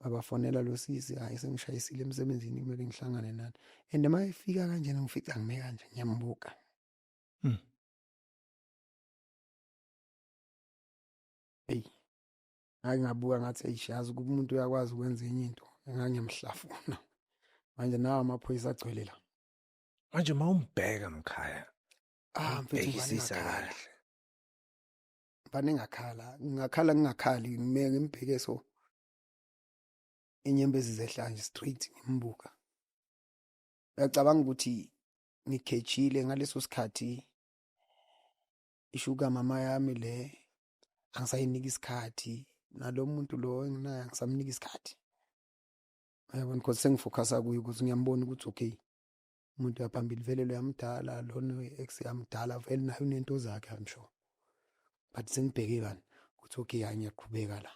Babafonela lo sisi, "Hayi, sengishayisile emsebenzini, kumele ngihlangane nani." And uma efika kanjena, ngifica ngime kanje, ngiyambuka. Eyi, ngake ngabuka ngathi eish, yazi ukuba umuntu uyakwazi ukwenza enye into, engangiyamhlafuna manje, nawo amaphoyisa agcwele la. Manje mawumbheka mkhaya, Ah mfethu, ngane umbhekisisa ngakhala. kahle. Mfane, ngakhala, ngingakhala ngingakhali, ngime ngimbheke so inyembezi zehla nje straight ngimbuka. Uyacabanga ukuthi ngikhejile ngaleso sikhathi, i-sugar mama yami le angisayiniki isikhathi, nalo muntu lo enginaye angisamniki isikhathi, uyabona, because sengifocusa kuye ukuthi ngiyambona ukuthi okay, umuntu uyaphambili vele, lo yamdala, lona ex yamdala vele, naye unento zakhe, I'm sure, but sengibheke bani ukuthi okay, hayi, ngiyaqhubeka la.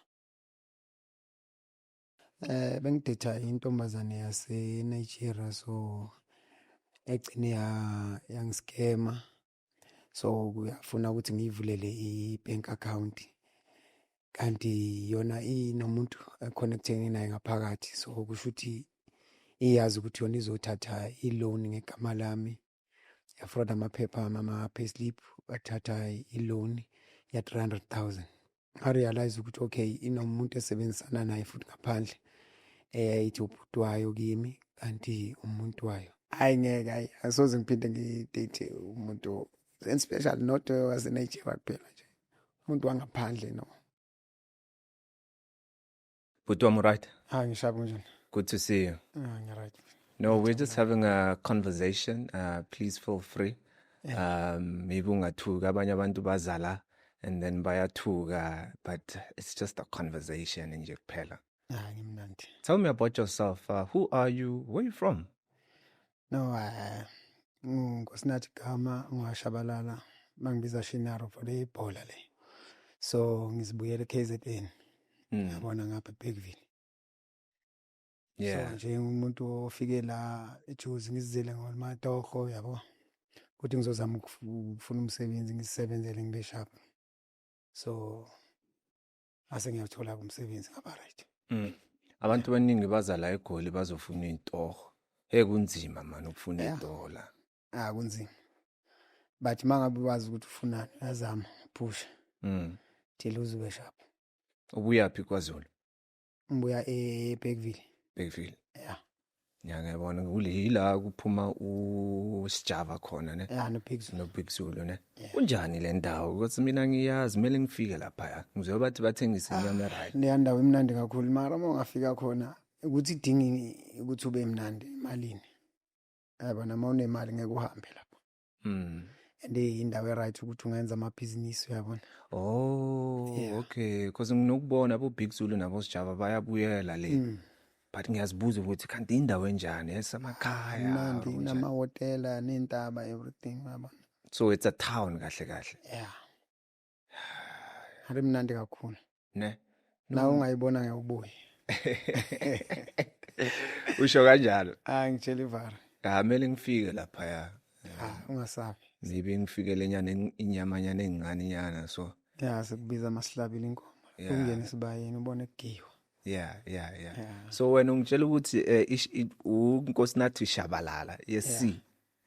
Bengidate intombazane yase Nigeria, so egcine yangiscama, so kuyafuna ukuthi ngiyivulele i-bank account, kanti yona inomuntu econnectene naye ngaphakathi. So kusho ukuthi iyazi ukuthi yona izothatha i-loan ngegama lami, yafraud amaphepha ami, ama-payslip, bathatha i-loan ya 300,000. Ngarealize ukuthi okay, inomuntu esebenzisana naye futhi ngaphandle, eyayithi ubhuti wayo kimi, kanti umuntu wayo. Hayi, ngeke, hayi, asoze ngiphinde ngidate umuntu, and special not waseNigeria kuphela nje, umuntu wangaphandle, no. Bhuti wami, right? Hayi, ngishaphi, kunjani? Good to see you. Ah, ngi-right. No, we're just having a conversation. Please feel free. Maybe ungathuka, abanye abantu bazala and then bayathuka, but it's just a conversation nje kuphela. Ah, ngimnandi. Tell me about yourself. Who are you? Where are you from? No, nguNkosinathi Gama ngwashabalala, bangibiza Shinaro for le ibhola le. So ngizibuyele KZN. Yabona, ngapha eBergville. So nje umuntu ofike la eJozi, ngizizele ngomatoho, yabo. Ukuthi ngizozama ukufuna umsebenzi, ngisebenzele, ngibe sharp. So ase ngiyathola umsebenzi, ngaba right. Abantu abaningi baza la eGoli bazofuna iy'ntorho. Hey, kunzima man ukufuna iy'ntorho la. Ah, kunzima. But mangabe wazi ukuthi ufunani, uyazama, push. Till uze sharp. Ubuyaphi KwaZulu? Ngibuya eBergville. Bergville. Yeah. Ya, ngiyabona kule kuphuma uSjava khona, ne? Yeah, no Big Zulu. No Big Zulu, ne? Yeah. Kunjani le ndawo? Ukuthi mina ngiyazi kumele ngifike lapha. Ngizwe bathi bathengisa inyama right. Leya ndawo imnandi kakhulu, mara uma ungafika khona ukuthi idingi ukuthi ube mnandi emalini. Yabona, uma unemali ngeke uhambe lapho. And indawo e-right ukuthi ungenza amabhizinisi, uyabona. Oh, okay. Because nginokubona abo Big Zulu nabo Sjava bayabuyela le. But ngiyazibuza ukuthi kanti indawo enjani esemakhaya? Mnandi. Kunjani? Namahhotela ney'ntaba, everything, uyabona. So it's a town kahle kahle. Yeah. Ari mnandi kakhulu. Ne? Nawe ungayibona ngeke ubuye. Usho kanjalo. Ah, ngitshela ivara. Ah, kumele ngifike lapha ya. Ah, ungasabi. Maybe ngifikele nyana inyamanyana encane nyana so. Ya, sikubiza masihlabile inkomo. Ungene esibayeni ubone kugiwa. Yeah. Yeah. So wena ungitshela ukuthi uNkosinathi Shabalala ye C?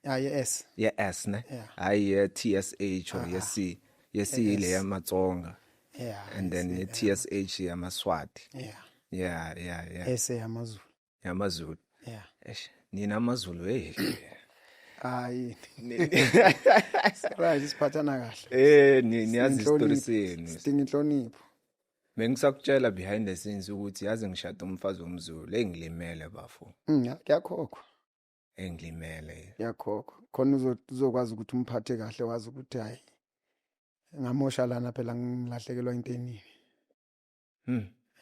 Ah, yes. Ye S, ne? Yeah. Hayi, ye TSH or ye C? Ye C ile yamaTsonga. Yeah. And then ye TSH yamaSwati. Yeah. Yeah. S yamaZulu. YamaZulu. Yeah. Eish, nina amaZulu, hey. Hayi. Right, siphathana kahle. Niyazi isitori senu. Sidinga inhlonipho. Bengisakutshela behind the scenes ukuthi yazi ngishada umfazi womZulu, engilimele bafo. Kuyakhokhwa. Engilimele. Kuyakhokhwa. Khona uzokwazi ukuthi umphathe kahle, wazi ukuthi hayi, ngamosha lana phela ngilahlekelwa into eningi.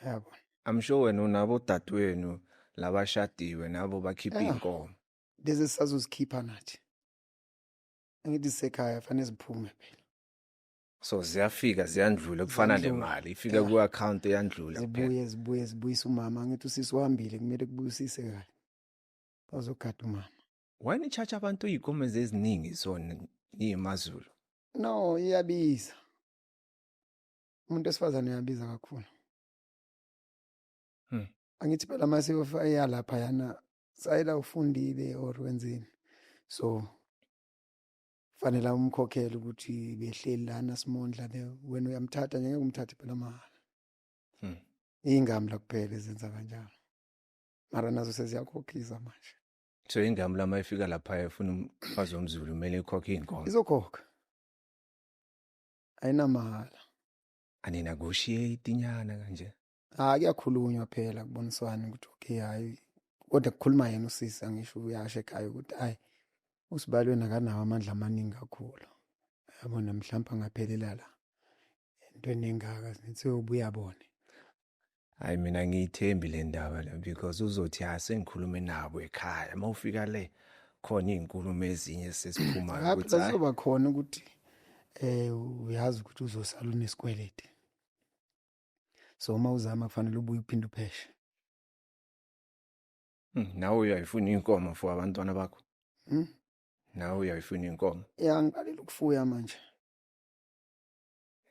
Yabo. I'm sure wena unabo dadewenu labashadiwe nabo bakhipha inkomo. Lezi sisazozikhipha nathi. Angithi sisekhaya, fanele ziphume phela. So ziyafika ziyandlula kufana Ziyandlula. nemali ifika ku account eyandlula kuphela. Zibuye, zibuye, zibuyise umama. Angithi usisi uhambile, kumele kubuyisise kahle. Bazogada umama. Why ni charge abantu iy'nkomo eziningi so niyimaZulu? No, iyabiza. Umuntu wesifazane uyabiza kakhulu. Angithi phela mase eya lapha yana sayela ufundile or wenzeni. So fanele umkhokhele ukuthi behleli lana simondla le, wena uyamthatha nje, ngeke umthathe phela mahhala. Ingamla kuphela ezenza kanjalo. Mara nazo seziyakhokhisa manje. So ingamla mayifika lapha efuna umfazi womZulu kumele ikhokhe inkomo. Izokhokha. Ayinamahhala. Ani-negotiate nyana kanje? Ah, kuyakhulunywa phela, kuboniswana ukuthi okay, hayi, kodwa kukhuluma yena usisi, angisho uyasho ekhaya ukuthi hayi, usibalweni akanawo amandla amaningi kakhulu, yabona, mhlawumbe angaphelela la entweni engaka, sithi ubuya bone. Hayi, mina ngiyithembi le ndaba le, because uzothi ha, sengikhulume nabo ekhaya, mawufika le khona izinkulumo ezinye sesiphuma Lapho ukuthi hayi. kuzoba khona ukuthi uyazi ukuthi uzosala unesikweleti, so uma uzama kufanele ubuye uphinde upheshe. Nawe uyayifuna inkomo for abantwana bakho? Hmm? Nawe uyayifuna inkomo? Ya, ngiqalile ukufuya manje.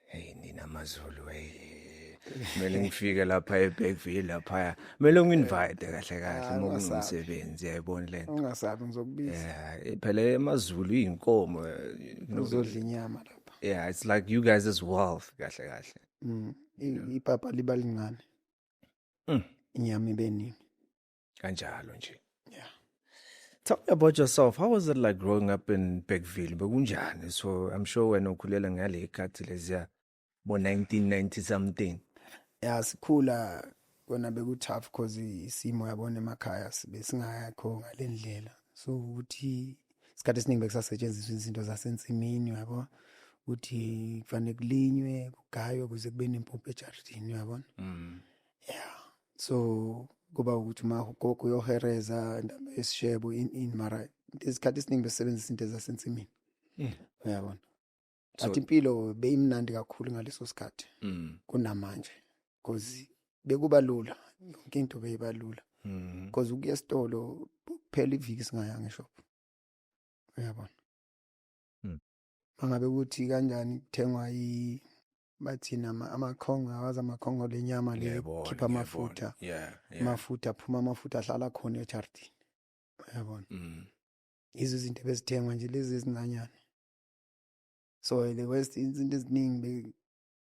Hey, nina maZulu, hey, kumele ngifike lapha eBergville lapha, kumele ngi-invite kahle kahle. Ah, uma ungasabi. kunomsebenzi, yayibona lento. Ungasabi, ngizokubiza. Yeah, phela emaZulu inkomo Uzodla inyama lapha. Yeah, it's like you guys as wealth kahle kahle. Ipapa liba lincane, inyama ibe ningi. Kanjalo nje. Yeah. Tell me about yourself. How was it like growing up in Bergville? Bekunjani? So I'm sure wena ukhulela ngale ikhathi leziya bo 1990 something. Ya, sikhula kona beku tough, cause isimo, yabona, emakhaya sibe singakho ngalendlela, so ukuthi isikhathi esiningi bekusasetshenziswa izinto zasensimini, uyabo, ukuthi kufanele kulinywe, kugaywe ukuze kube nempuphu ejardini, uyabona. Yeah, so kuba ukuthi uma ugogo uyohereza indaba yesishebo in mara isikhathi esiningi besebenzisa izinto zasensimini, uyabona. But impilo beyimnandi kakhulu ngaleso sikhathi kunamanje, because bekuba lula, yonke into beyiba lula, because ukuya esitolo kuphela iviki singayanga eshop, uyabona. Mangabe kuthi kanjani kuthengwa i bathina amakhongo, awazi amakhongo, lenyama le Ngiyayibona, khipha ngiyayibona. amafutha, amafutha aphuma, amafutha ahlala khona ejardini, uyabona. Yizo izinto ebezithengwa nje lezi ezincanyana, so the west izinto eziningi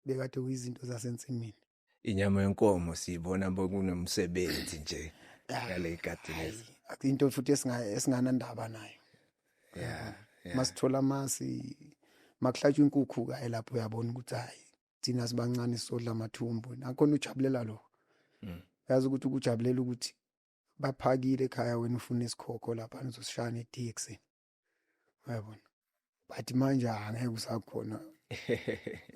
bekade kuyizinto zasensimini. Inyama yenkomo siyibona bokunomsebenzi nje ngale ikhathi lezi. Hayi, into futhi esinganandaba nayo. Masithola amasi, makuhlatshwa inkukhu kaye lapho, uyabona ukuthi hayi, thina sibancane sodla amathumbu, nakhona ujabulela lokho. Yazi ukuthi ukujabulela ukuthi baphakile ekhaya, wena ufuna isikhokho lapha, uzosishaya netiye ekuseni, uyabona. But manje angeke usakhona.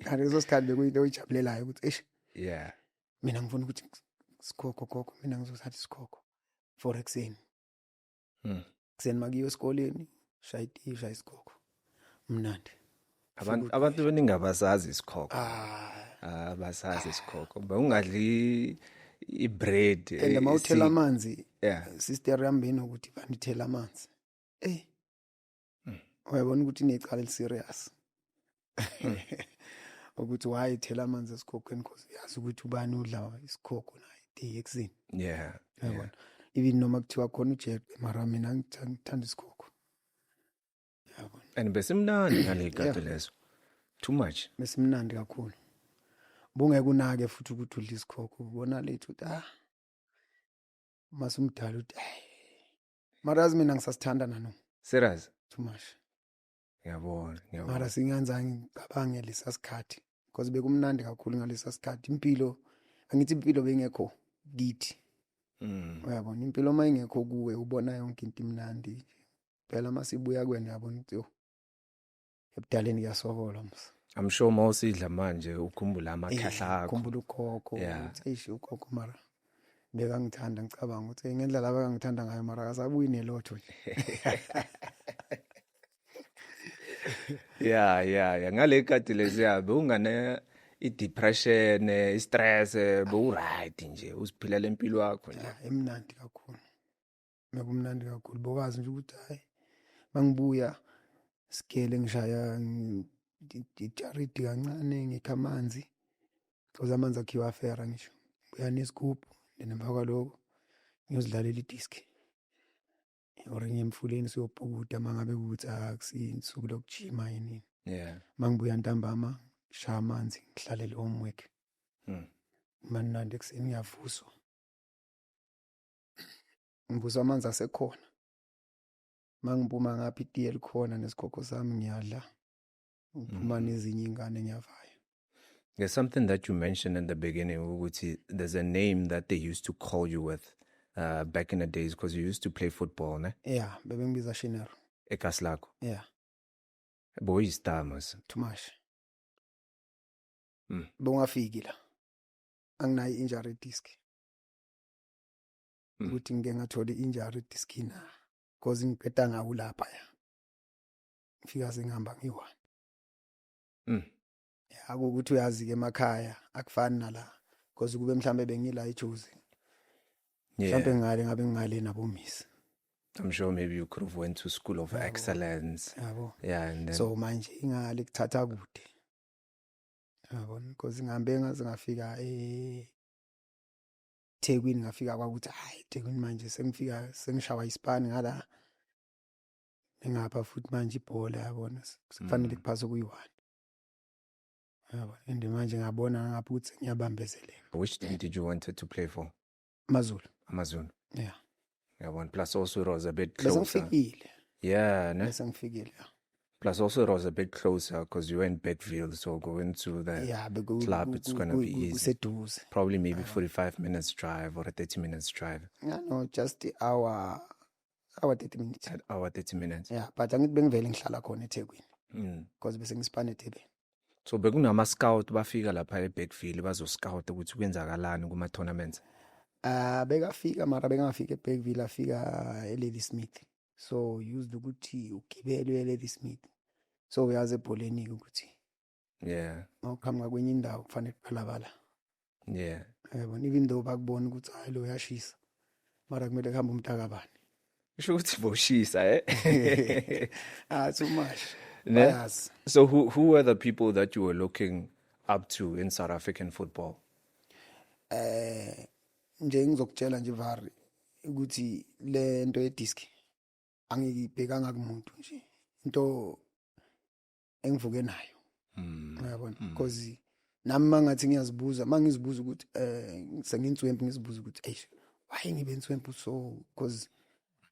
Ngaleso sikhathi bekuyinto oyijabulelayo ukuthi eish, mina ngifuna ukuthi sikhokho gogo, mina ngizothatha isikhokho for ekuseni. Ekuseni makuyiwe esikoleni, shaya itiye, shaya isikhokho, mnandi. Abantu beningi abasazi isikhokho. Ah. Abasazi isikhokho. Bewungadli ibread. And mawuthela amanzi, sister yami benokuthi bandithela amanzi, eh uyabona ukuthi inecala eliserious ukuthi why ithela amanzi esikhokhweni, because uyazi ukuthi ubani udla isikhokho naye itiye ekuseni. Uyabona, even noma kuthiwa khona ujeqe, mara mina ngithanda isikhokho, uyabona. And besimnandi ngale ikhathi lezo. Too much. Besimnandi kakhulu, bungeke unake futhi ukuthi udla isikhokho, ubona lethu ukuthi ah, masumdala uthi hayi, mara yazi mina ngisasithanda nano. Serious? Too much. Ngiyabona, ngiyabona. Mara singanzange ngicabange lesa sikhathi, because bekumnandi kakhulu ngalesa sikhathi. Impilo, angithi impilo bengekho kithi. Uyabona, impilo uma ingekho kuwe ubona yonke into imnandi phela. Masibuya kuwena uyabona ukuthi yo, ebudaleni kuyasokola mos. I'm sure mawusidla manje ukhumbula amakhahla akho. Khumbula ugogo, ukuthi eish, ugogo mara bekangithanda, ngicabanga ukuthi ngendlela abekangithanda ngayo, mara akasabuyi nelotho nje. Yeah. Ngale khathi leziya bewungane i-depression, i-stress, bewu-right nje, uziphilela impilo yakho nje. Ya, emnandi kakhulu, bekumnandi kakhulu, bokwazi nje ukuthi hayi, mangibuya sigele, ngishaya ijaridi kancane, ngikha amanzi, because amanzi akhiwa afera, ngisho ngibuya nesigubhu, then emva kwaloko ngiyozidlalela idiski or ngiye emfuleni siyobhukuda, uma ngabe kuwukuthi akusinsuku lokujima yini. Mangibuya ntambama, shaya amanzi, ngihlalele homework. Manandi ekuseni ngiyavuswa, ngivuswa amanzi asekhona, mangiphuma ngapha itiye likhona nesikhokho sami, ngiyadla, ngiphuma nezinye iy'ngane, ngiyavaya. There's something that you mentioned in the beginning, ukuthi there's a name that they used to call you with back in the days because you used to play football, ne? Yeah, bebengibiza Shinero. Ekasi lakho. Yeah. Boyi-star mos. Too much. Bongafiki la, anginayo i-injury disk ukuthi ngike ngathola i-injury disk na, because ngiqeda ngawo lapha ya, ngifika sengihamba ngiyi-one. Ya, akukuthi uyazi-ke emakhaya akufani nala, because kube mhlambe bengila eJozi, mhlambe ngale ngabe ngingale nabomisi. I'm sure maybe you could have went to School of Excellence. Yabo. Yeah, and then So manje ingale kuthatha kude, yabona, because ngihambe ngaze ngafika eThekwini, ngafika kwakuthi hayi, eThekwini manje sengifika sengishawa isipani ngala, ngapha futhi manje ibhola, yabona, sekufanele kuphase kuyi-one, yabona, and manje ngabona ngapha ukuthi sengiyabambezeleka. Which team did you wanted to play for? AmaZulu. Amazulu. Yeah. Yeah, one. Plus also it was a bit Bese closer. ngifikile. Yeah, ne? Bese ngifikile, yeah. Plus also it was a bit closer because you were in Bergville, so going to the club, it's gonna be easy. Kuseduze. Probably maybe 45 minutes drive or a 30 minutes drive. Yeah, no, just hour 30 minutes. At hour 30 minutes. Yeah, but angithi bengivele ngihlala khona eThekwini because bese ngisipane eThekwini. So bekunama scout bafika lapha eBergville bazo scout ukuthi kwenzakalani kuma tournaments? Ah, bekafika, mara bekangafika eBergville, afika eLadysmith. So used ukuthi ugibele uye eLadysmith. So uyazi ebholeni ukuthi mawuqhamuka kwenye indawo kufanele kuqala. Yabona, even though bakubona ukuthi hayi, lo uyashisa, mara kumele kuhambe umntakabani. Kusho ukuthi boshisa, eh? Ah, too much. Ne? Bayazi. So who were the people that you were looking up to in South African football? Nje ngizokutshela nje vari ukuthi le nto yedisk angiyibhekanga kumuntu nje, into engivuke nayo, uyabona, because nami mangathi ngiyazibuza, mangizibuza ukuthi senginswempu, ngizibuza ukuthi eish, why ngibe inswempu? So because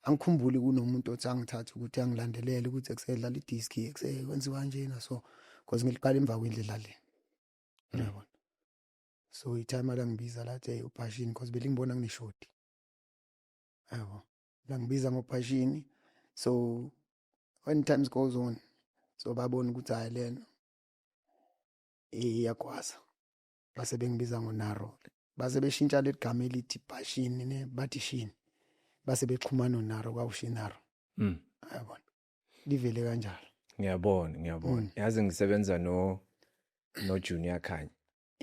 angikhumbuli kunomuntu othi angithathe ukuthi angilandelele ukuthi ekusedlala idiski, ekuse kwenziwa kanjena, so because ngiliqala emva kwendlu edlaleni, uyabona. So i-timer langibiza lathi, "Hey, uBhashini," because belingibona ngineshodi, yabo, langibiza ngoBhashini. So when times goes on, so babona ukuthi hayi, lena iyagwaza, base bengibiza ngoNaro, base beshintsha leli gama elithi Bhashini ne bathi Shini, base bexhumana noNaro, kwawushinaro. Yabona, livele kanjalo. Ngiyabona, ngiyabona. Yazi ngisebenza no Junior Khanye.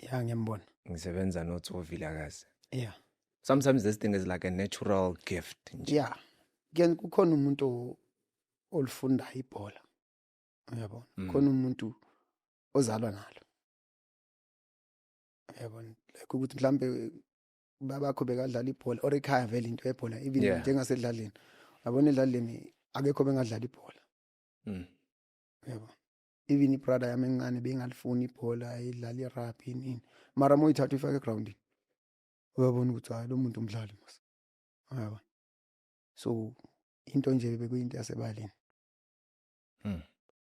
Ya, ngiyambona. Ngisebenza no Tso Vilakazi. Sometimes this thing is like a natural gift nje. Ya, ke kukhona umuntu olifundayo ibhola, uyabona. Khona umuntu ozalwa nalo, uyabona, like ukuthi mhlambe babakho bekadlala ibhola or ekhaya vele into yebhola, even njengasedlaleni, uyabona, edlaleni akekho bengadlala ibhola. Uyabona, even ibrother yami encane bengalifuni ibhola, idlala irugby ini, mara uma uyithatha uyifake egrawundini, uyabona ukuthi hayi, lo muntu umdlali mos, uyabona. So into nje bekuyinto yasebaleni.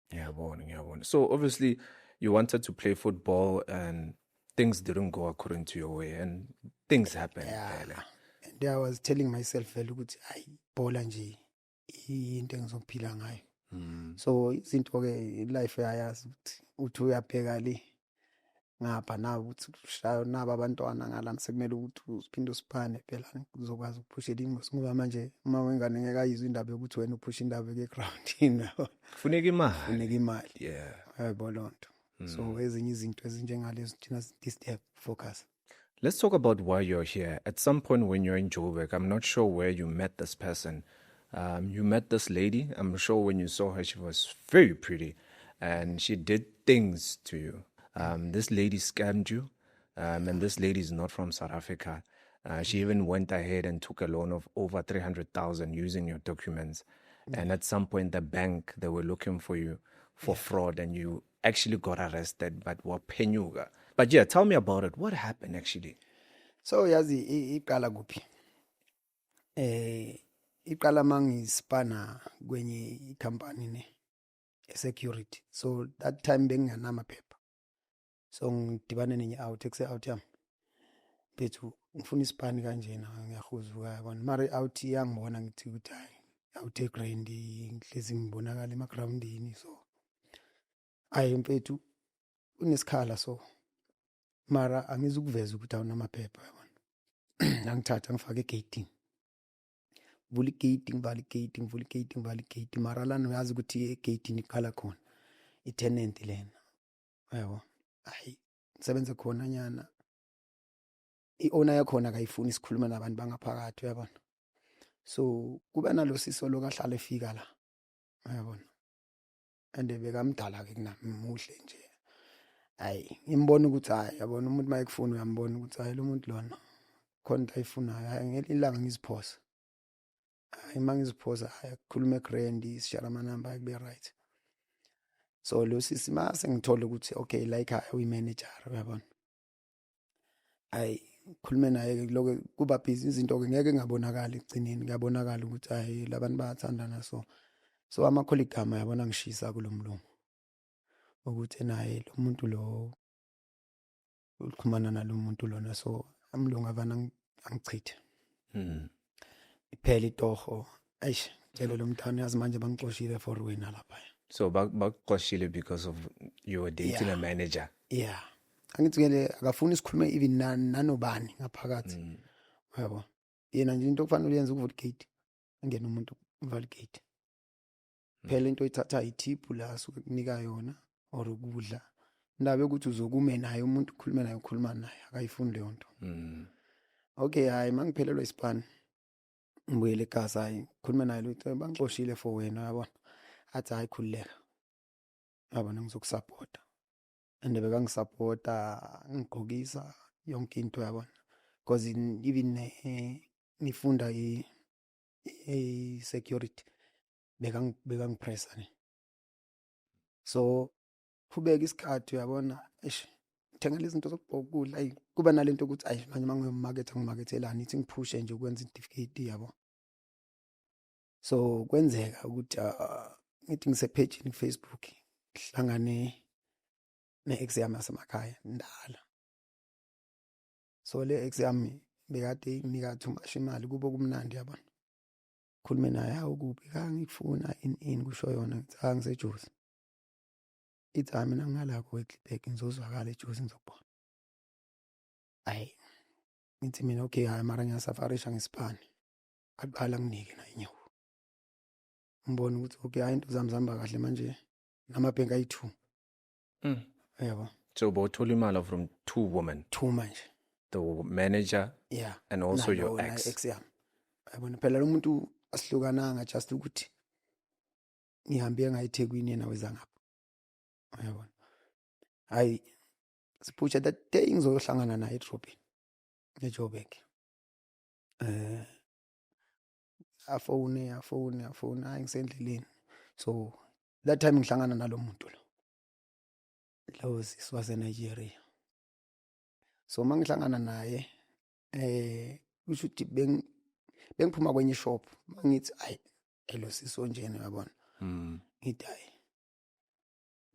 Ngiyabona, ngiyabona. So obviously you wanted to play football and things didn't go according to your way and things happen. Vele. And I was telling myself vele ukuthi hayi, ibhola nje into engizophila ngayo. So izinto ke, life uyayazi ukuthi uthi uyabheka le ngapha nawe ukuthi ushaya naba abantwana ngalana, sekumele ukuthi uphinde usiphane phela uzokwazi ukuphushela ingozi, ngoba manje uma wengane ngeke ayizwe indaba yokuthi wena uphusha indaba egroundini. Kufuneka imali. Funeka imali. Yabo loo nto. So ezinye izinto ezinjengalezo thina disturb focus. Let's talk about why you're here. At some point when you're in Joburg, I'm not sure where you met this person. You met this lady. I'm sure when you saw her, she was very pretty and she did things to you. This lady scammed you, and this lady is not from South Africa. She even went ahead and took a loan of over 300,000 using your documents. And at some point, the bank, they were looking for you for fraud, and you actually got arrested, but waphenyuka. But yeah, tell me about it. What happened actually? So yazi iqala kuphi? Iqala mangispana kwenye icompany ne security. So that time benginganamaphepha. So ngidibane nenye out ekuse out yami, mfethu, ngifuna isipani kanjena, ngiyahuzuka, yabona. Mara i-out iyangibona, ngithi ukuthi hayi, out egrand, ngihlezi ngibonakala emagrawundini. So hayi mfethu, unesikhala, so mara angizukuveza ukuthi awunamaphepha, yabona. Angithatha ngifake egeyitini, vula igate, ngivala igate, ngivula igate, ngivala igate. Mara lana uyazi ukuthi egeyitini iqala khona i-tenant lena, yabo. Hayi, ngisebenze khona nyana, i-owner yakhona akayifuni sikhuluma nabantu bangaphakathi, uyabona. So kuba nalo siso lokahlala efika la, uyabona, and bekamdala ke kunami, muhle nje. Hayi, ngimbona ukuthi hayi, yabona, umuntu mayekufuna uyambona ukuthi hayi, lo muntu lona khona into ayifunayo. Hayi, ngelinye ilanga ngiziphosa, hayi, uma ngiziphosa, hayi, kukhuluma egrand, sishara amanamba, kube right. So lo sisi mase ngithola ukuthi okay, la ekhaya uyi-manager, uyabona. Hayi, khulume naye ke, lokho kuba busy izinto ke ngeke ngabonakala, ekugcineni kuyabonakala ukuthi hayi, labantu bayathandana. So ama-colleague ami, yabona, ngishisa kulo mlungu ukuthi naye lo muntu lo uxhumana nalo muntu lona. So amlungu avana angichithe. Iphela itoho, eish, tshele lo mntwana, yazi manje bangixoshile for wena lapha. So bakuxoshile because of you were dating a manager? Yeah, angithi ke akafuni sikhulume even nanobani ngaphakathi, uyabo. Yena nje into okufanele uyenze ukuvula igate, angene umuntu, uvala igate phela. Into oyithatha ithiphu la asuke kunika yona or ukudla, indaba yokuthi uzokume naye umuntu ukhulume naye, ukhuluma naye, akayifuni leyo nto. Okay, hayi, mangiphelelwa isipani ngibuyele ekhaya, hayi, khulume naye lo, bangixoshile for wena, uyabona. Athi hayi, khululeka, yabona, ngizokusupporta. And bekangisupporta, ngigqokisa yonke into, yabona, because even ngifunda i security, bekangipressa ne. So qhubeka isikhathi, uyabona, eish, ngithengela izinto zokugqoka, ukudla. Ayi, kuba nalento ukuthi ayi, manje mangiyomaketha ngimakethelani, ithi ngiphushe nje ukwenza certificate, yabo. So kwenzeka ukuthi ngithi ngisephejini ku-Facebook, ngihlangane ne-ex yami yasemakhaya ndala. So le ex yami bekade inginika too much imali, kubo kumnandi, yabona. Khulume naye, hawu, kuphi ka ngikufuna ini, kusho yona. Ngithi ha, ngiseJozi. Ithi hayi, mina ngingala ko-Witbank, ngizozwakala eJozi, ngizokubona. Hayi, ngithi mina okay, hayi, mara ngiyasafarisha ngesipani. Aqala nginike naye inyawo, ngibona ukuthi okay, hayi, into zami zihamba kahle manje, namabhenki ayi-two. Yabo. So bowuthola imali from two women? Two manje. The manager and also your nalo, naye ex. Ex yami, yabona. Phela lo muntu asihlukananga, just ukuthi ngihambe ngayithekwini, yena weza ngapha, uyabona. Hayi, siphusha. That day ngizohlangana naye edrobheni eJoburg, afone, afone, afone, hayi, ngisendleleni. So that time ngihlangana nalo muntu lo sisi wase Nigeria. So mangihlangana naye, kusho ukuthi bengiphuma kwenye shop, mangithi ayi, elo sisi onjena, uyabona. Ngithi hayi,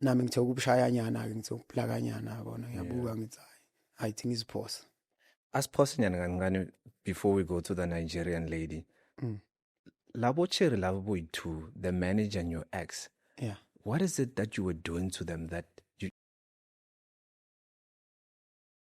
nami ngithe ukubushayanyana ke, ngithe ukuplakanyana, yabona, ngiyabuka, ngithi hayi, hayi, thi ngiziphosa. Asiphose nyana kancane before we go to the Nigerian lady. Labo cherry labo boyi-two, the manager and your ex. What is it that you were doing to them that